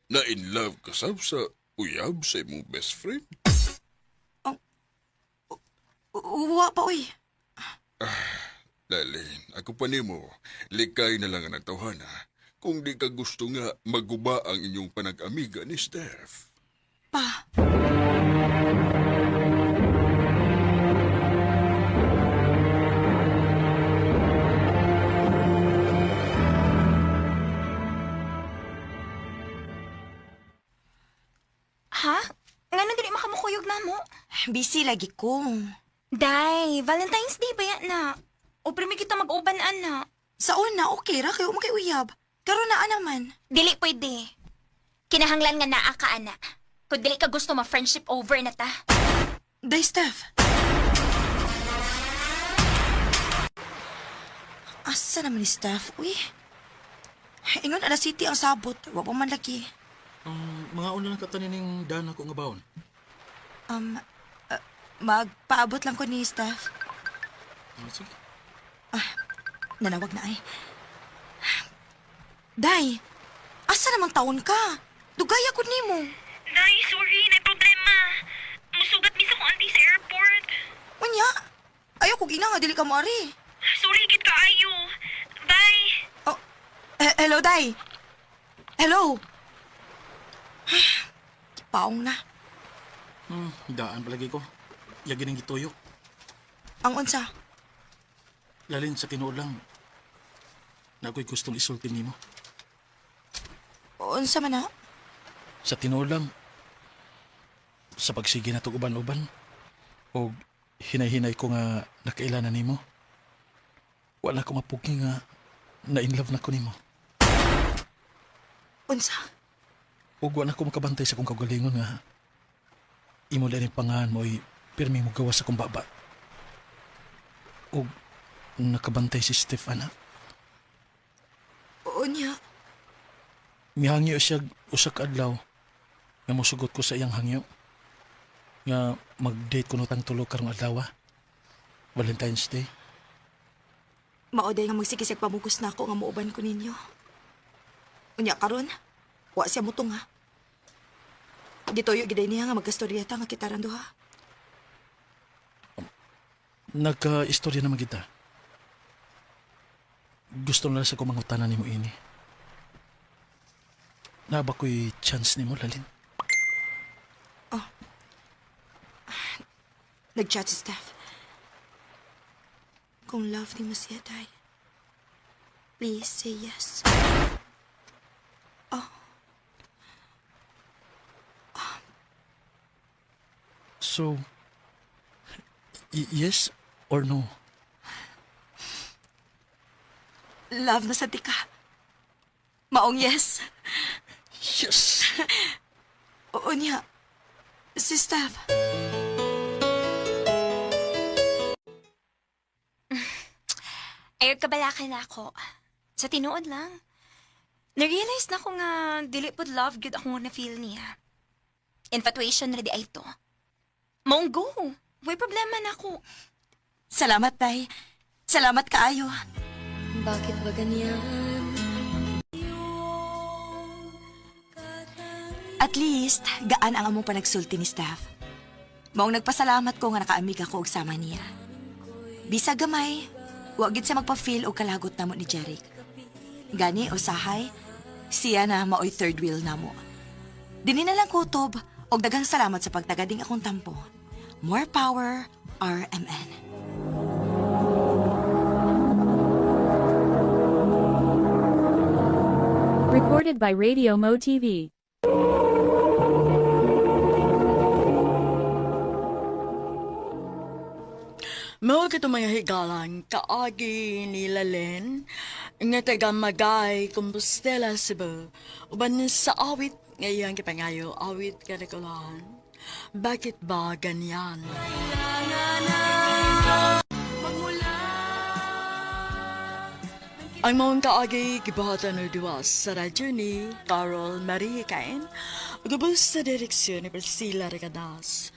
na in love ka sab sa uyab sa imong best friend. uwa pa uy. Lalin, ako pa nimo, likay na lang ang tawhana. Kung di ka gusto nga maguba ang inyong panag-amiga ni Steph. Pa, Ha? Ngano dili makamukuyog na mo? busy lagi ko. Day, Valentine's Day ba yan na? O primi kita mag-uban, ana. Sa una, okay ra kayo makay uyab. Karon naa naman. Dili pwede. Kinahanglan nga naa ka, ana. Kung dili ka gusto ma-friendship over na ta. Day Steph. Asa naman ni Steph? Uy. Ingon ala city ang sabot. Wa pa man lagi. Mga una lang katanin ning dana ko nga baon. Um, magpaabot lang ko ni Steph. Ah, sige. Nanawag na ay. Day, asa namang taon ka? Dugay ako nimo. Day, sorry. May problema. Musugat misa ko auntie sa airport. Unya, ayaw kog ina nga dili ka moari. Sorry, gid kaayo. Bye. Oh, hello, Day. Hello. Paong na. Daan palagi ko. Yagi ning gituyok. Ang unsa? Lalin sa tinuod lang. Na ako'y gustong isulti nimo. Unsa man na? Sa tinuod lang. Sa pagsige na uban-uban. O hinay-hinay ko nga nakailanan nimo. Wala ko mapugi nga na in love na ko nimo. Unsa? Ug wala ko makabantay sa kong kaugalingon nga imo lang yung pangahan mo ay pirmi mo gawas sa kong baba. Og nakabantay si Steph, ana. Oo niya. Mihangyo siya usa ka adlaw nga mosugot ko sa iyang hangyo. Nga mag-date kuno tang tulo karong adlaw. Valentine's Day. Mao day nga magsige siya pamugos na ako nga muuban ko ninyo. Unya karon, wa siya mutong ha. Gituyo giday niya nga magkastorya ta nga kitaran duha. Nagka-istorya naman kita. Gusto na lang sa kumangutanan nimo ini. Naa ba ko'y chance nimo, Lalin? Nag-chat si Steph. Kung love ni mo siya, Day, please say yes. So, yes or no? Love na sa ka. Maong yes. Yes! Oo niya. Si Steph. Ayaw kabalakan na ako. Sa tinuod lang. Na-realize na ko nga dili pod love good ako nga na-feel niya. Infatuation na di ay to. Maong go. May problema na ako. Salamat, Day. Salamat kaayo. Bakit ba ganyan? At least, gaan ang among panagsulti ni Steph. Maong nagpasalamat ko nga nakaamig ako og sama niya. Bisa gamay, wa gid siya magpa-feel og kalagot namo ni Jeric. Gani usahay, siya na maoy third wheel namo. Dini na lang kutob og daghang salamat sa pagtagading akong tampo. More power, RMN. Recorded by Radio Mo TV. Mao kato mga higalang kaagi ni Lalen nga taga Magay, Compostela, Cebu. Uban sa awit nga iyang gipangayo, awit kanakulan. Bakit ba ganyan? Ang maong kaagi gibuhatan og duwa sa radyo ni Carol Marie Cain, ug sa direksyon ni Priscilla Regadas.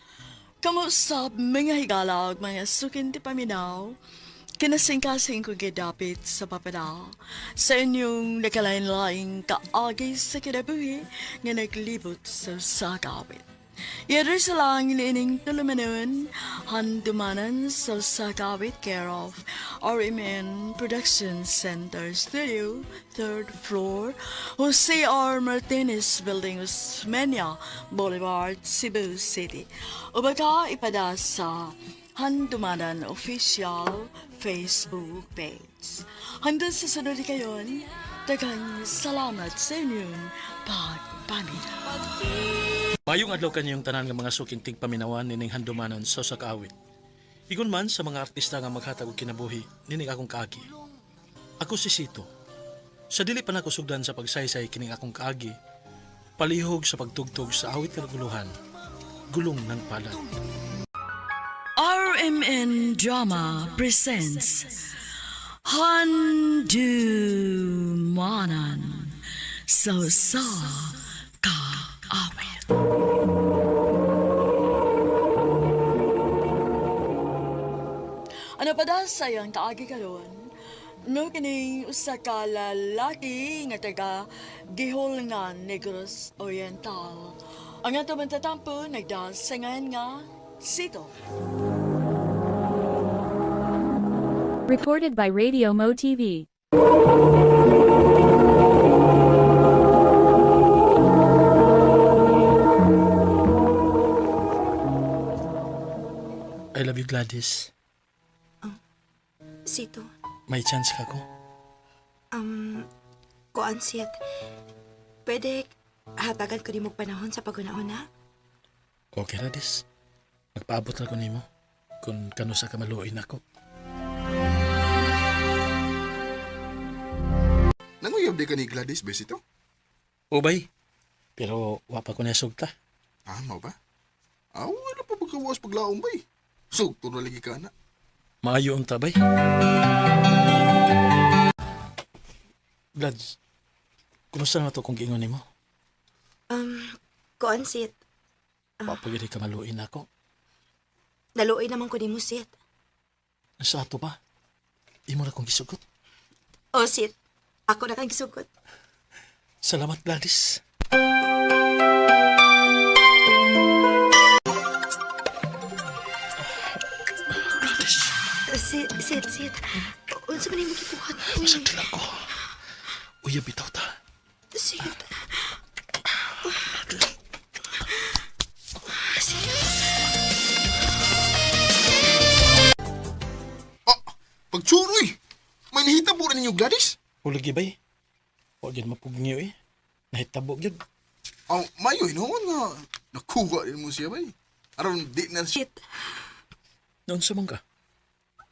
Kamusap mga higala ug mga sukin ti paminaw, kinasingkasing ko gidapit sa papada sa inyong nakalain-laing kaagi sa kinabuhi nga naglibot sa sagawit. Yero sa lang iniining tulumanon, handumanan sa Sagawit care of RMN Production Center Studio, third floor, Jose R. Martinez Building, Osmeña Boulevard, Cebu City. O baka ipada sa Handumanan Official Facebook page. Hanggang sa sunod kayon, daghang salamat sa inyong pagpaminaw. Mayong adlaw kanyong tanan nga mga suking tigpaminawan nining handumanan sa usa ka awit. Igon man sa mga artista nga maghatag og kinabuhi nining akong kaagi. Ako si Sito. Sa dili pa nako sugdan sa pagsaysay kining akong kaagi, palihog sa pagtugtog sa awit nga guluhan, gulong ng palad. RMN Drama presents Handumanan So Sa Kaawit. Ano pa da sayang kaagi karon? No kining usa ka lalaki nga taga Giholngan, Negros Oriental. Ang ato man tatampo nagdasangan nga Sito. Recorded by Radio Mo TV. I love you, Gladys. Sito, May chance ka ko? kuan siyat. Pwede hatagan ko nimo og panahon sa paghuna-huna. Okay, Gladys. Magpaabot na ko nimo kung kano sa kamaluoy nako. Nanguyab di ka ni Gladys, besito? Ubay. Pero wa pa ko niya sugta. Ah, mao ba? Ah, wala pa pagkawas paglaom bay. Sugto na lagi ka na. Maayo ang tabay. Glads, kumusta na to kung giingon nimo? Kuan, Sit. Papagiri ka maluin ako. Naluoy naman ko nimo, Sit. Sa ato ba? Imo na kong gisugot. O, Sit. Ako na kang gisugot. Salamat, Gladys. Gladys, Sit, Sit, Sit. Unsa man imong gibuhat? Uy, masakit ako. Uya, bitaw ta. Sit. Ah, pagtsuroy! May nahitabo rin ninyo, Gladys? Hulagi bay. Huwag yun mapugniyo eh. Nahitabo yun. Aw, mayo hinuon nga. Nakuha rin mo siya, bay. Aron, di na siya. Sit. Noon sa ka?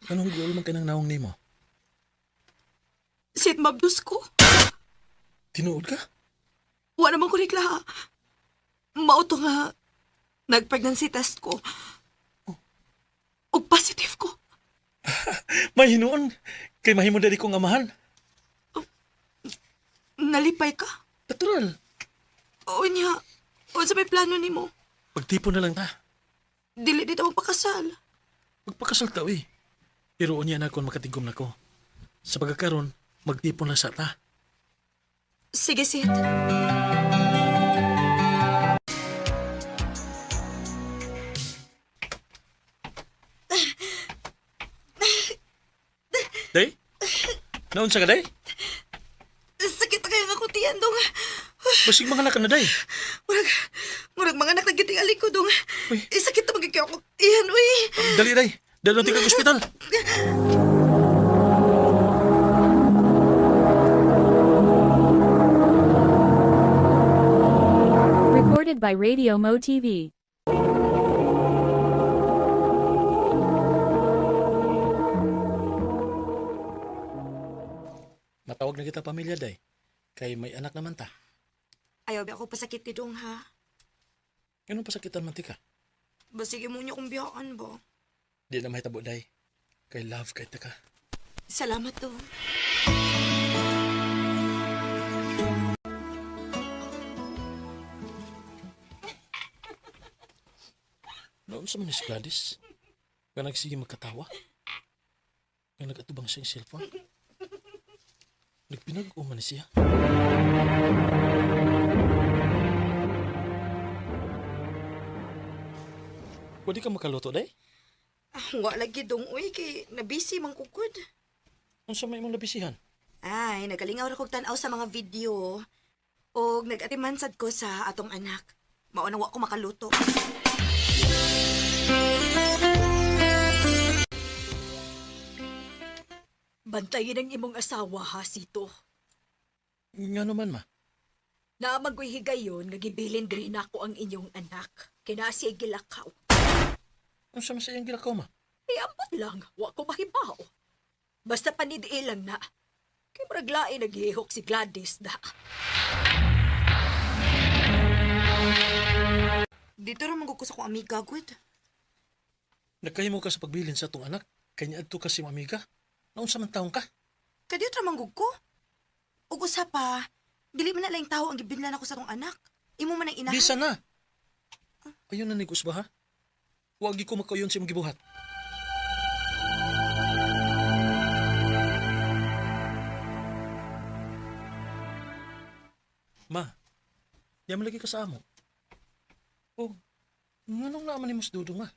Anong goal man ka ng naong nimo? Sit, mabdus ko. Tinuod ka? Wa naman ko reklaha. Mao to nga nag-pregnancy test ko. Og positive ko. May hinuon. Kay mahimo dali kong amahan. Nalipay ka. Natural. O niya. Unsa may plano nimo? Pagtipon na lang ta. Dili dito magpakasal. Magpakasal ta eh. Pero unya na kon makatigom na ko. Sa pagkakaron, magtipon lang sa ta. Sige, Sit. Day? Naon sa ka, day? Sakit na kayo nga kong tiyan, dong. Basig mga anak ka na, day. Murag, murag mga anak na gitingali ko, dong. Uy. Eh, sakit na magiging ako tiyan, uy. Dali, day. Dali natin kag ospital. Recorded by Radio Mo TV. Matawag na kita pamilya, day. Kay may anak naman ta. Ayaw ba ako pasakit ni dong, ha? Ganun pasakitan man ti ka. Basig mo niyo kong biyaan ba? Di na mahitabo, day. Kay love kay ta ka. Salamat, dong. Noon sa man ni si Gladys. Nga nagsige magkatawa. Nga nagatubang siyang cellphone. Nagpinag-uma ni siya. Pwede ka makaluto, day? Ah, wa lagi dong, uy, kay nabisi man kukod. Unsa may imong nabisihan? Ay, nagalingaw ra kog tan-aw sa mga video. Og nag-atiman sad ko sa atong anak. Mao nang wa ko makaluto. Bantayin ang imong asawa ha, Sito. Nga naman, ma. Naamang ko'y higayon nga gibilin diri nako ang inyong anak. Kina siya gilakaw. Unsa man sa iyang gilakaw, ma? Ay, ambot lang, wa ko mahibaw. Basta panidiil lang na. Kay murag lain naghihok si Gladys da. Dito ra man ko sa akong amiga, gud. Nagkahimo ka sa pagbilin sa atong anak. Kanya adto ka si imong amiga. Naunsa man taong ka? Kadiyot ra man gud ko. Ug usa pa, dili man na laing tawo ang gibinlan ako sa atong anak. Imo man ang inahan. Bisa na. Ayun na ni ba ha? Wagi ko makayon sa imong gibuhat. Ma, di man lagi ka sa amo. Oh, nganong naaman ni Mas Dudong, ma?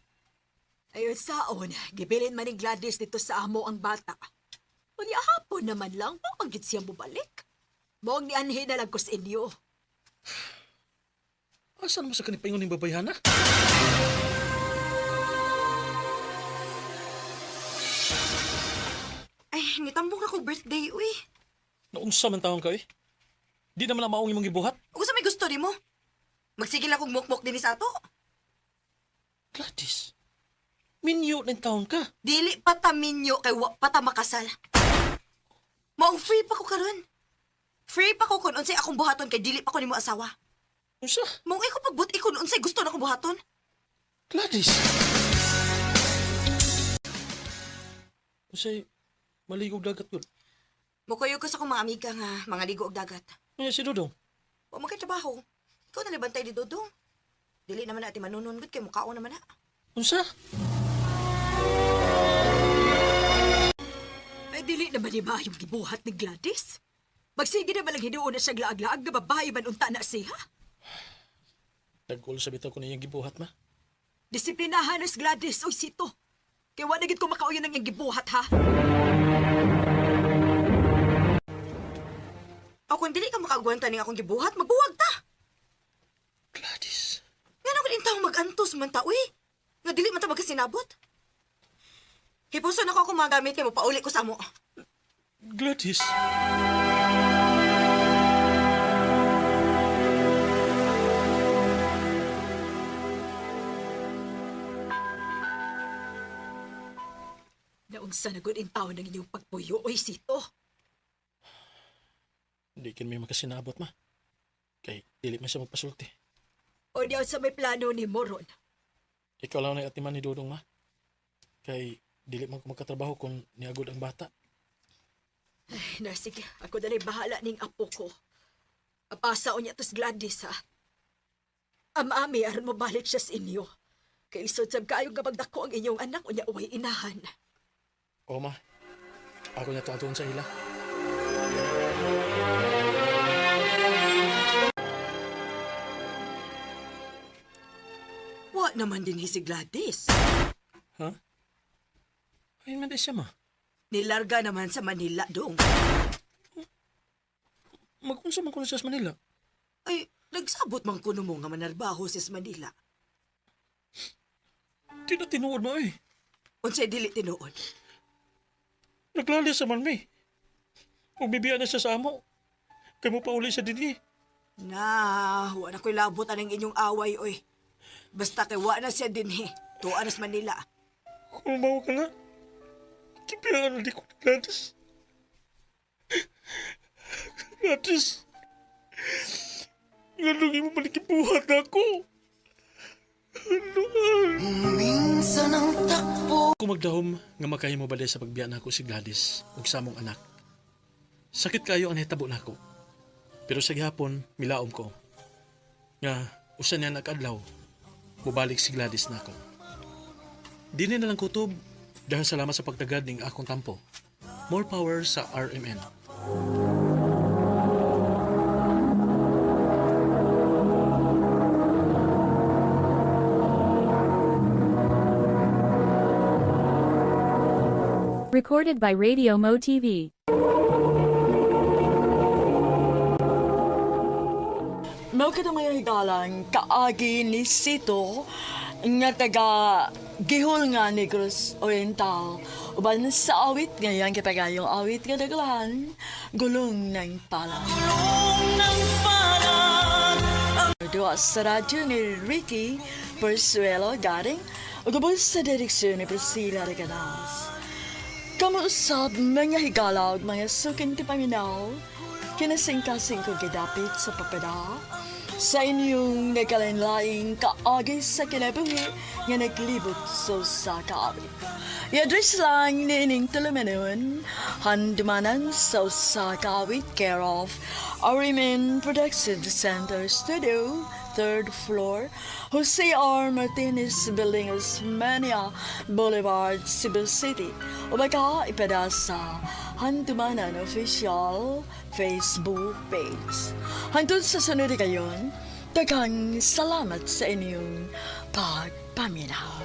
Ayon saon, gibilin man ni Gladys dito sa amo ang bata. Unya hapon naman lang, mo ang gid siya mobalik. Moong nianhi na lang ko sa inyo. Asa naman sa kanipaingon ning babayhana? Ay, nitambong na ko birthday, uy. Naunsa man taong ka eh? Di naman ang maong imong gibuhat. Ug usa may gusto nimo? Magsigil akong mukmok dinhi sa ato. Gladys, minyo ng taon ka. Dili pa ta minyo kay wa pa ta makasal. Maong free pa ko karon. Free pa ko kun unsay akong buhaton kay dili pa ko nimo asawa. Unsa? Maong iko pagbuti kun unsay gusto na akong buhaton. Gladys! Unsay maligog dagat gud. Mukuyo ko sa akong mga amiga nga mga ligo og dagat. Ano si Dudong? Wa man kay trabaho. Ikaw na libantay ni Dudong. Dili naman na ati manunon gud kay mukhaon naman na. Unsa? Ay, dili naman ni maayong gibuhat ni Gladys. Magsige na lang hinuon na siya laag-laag nga babae man unta na siya. Nagkulo sa bitaw ko niyang gibuhat ma. Disiplinahan na si Gladys, oy sito. Kaya wala gid ko makauyon ang iyang gibuhat, ha? O kung dili ka makaagwanta ning akong gibuhat, magbuwag ta. Gladys. Nga na kung intawong mag-antos man ta, uy. Nga dili man ta magkasinabot. Hipuson ako akong mga gamit kay mo pauli ko sa amo. Gladys. Naunsa na gud intaw ng inyong pagpuyo, oy sito. Di kin may makasinabot ma. Kay dili man siya magpasulti. O diyan sa may plano ni Moron. Ikaw lang na atiman ni Dudong ma. Kay dili man ko magkatrabaho kung niagod ang bata. Ay, na sige, ako dalay bahala ning apo ko. Apasa o niya tos Gladys, ha? Amami, aron mo balik siya sa inyo. Kay lisod sab kaayo nga magdako ang inyong anak unya uway inahan. O ma, ako na to sa ila. Wa naman din si Gladys. Ha? Ayun man di siya ma. Nilarga naman sa Manila dong. Magunsa man ko na siya sa Manila. Ay, nagsabot man kuno mo nga manarbaho sa Manila. Di na tinuod mo eh. Unsay dili tinuod. Naglalis sa man mi. Ubibiya na siya sa amo. Kay mo pauli siya dinhi. Na, wa na ko'y labot anang inyong away, oy. Basta kay wa na siya dinhi. Tuwa na sa Manila. Kumaw ka na. Kibiyaan na di ko ni Gladys. Gladys. Nganong imo malikibuhat na ako. Ano Minsan ang takbo. Kung magdahom nga makahimo balay sa pagbiya nako si Gladys ug sa among anak. Sakit kayo ang nahitabo nako. Pero sa gihapon milaom ko nga usa niya nakadlaw mobalik si Gladys nako. Dili na lang kutob dahil salamat sa pagtagad ning akong tampo. More power sa RMN. Recorded by Radio Mo TV. Mao kadto mga higalang kaagi ni Sito nga taga Gihol nga Negros Oriental. Uban sa awit ngayon kapagayong awit nga daglahan, gulong ng pala. Duwa sa radyo ni Ricky Persuelo Garing ug ubos sa direksyon ni Priscilla Reganas. Kamuusab mga higala ug mga suking tipaminaw, kinasingkasing ko gidapit sa papada, sa inyong nagkalain-laing kaagi sa kinabuhi nga naglibot sa usa ka awit. I-address lang niining tulumanon, handumanan sa usa ka awit, care of Arimin Production Center Studio, third floor, Jose R. Martinez Building, Osmania Boulevard, Cebu City. O baka ipada sa Handumanan Official Facebook page. Hangtod sa sunod kayon, daghang salamat sa inyong pagpaminaw.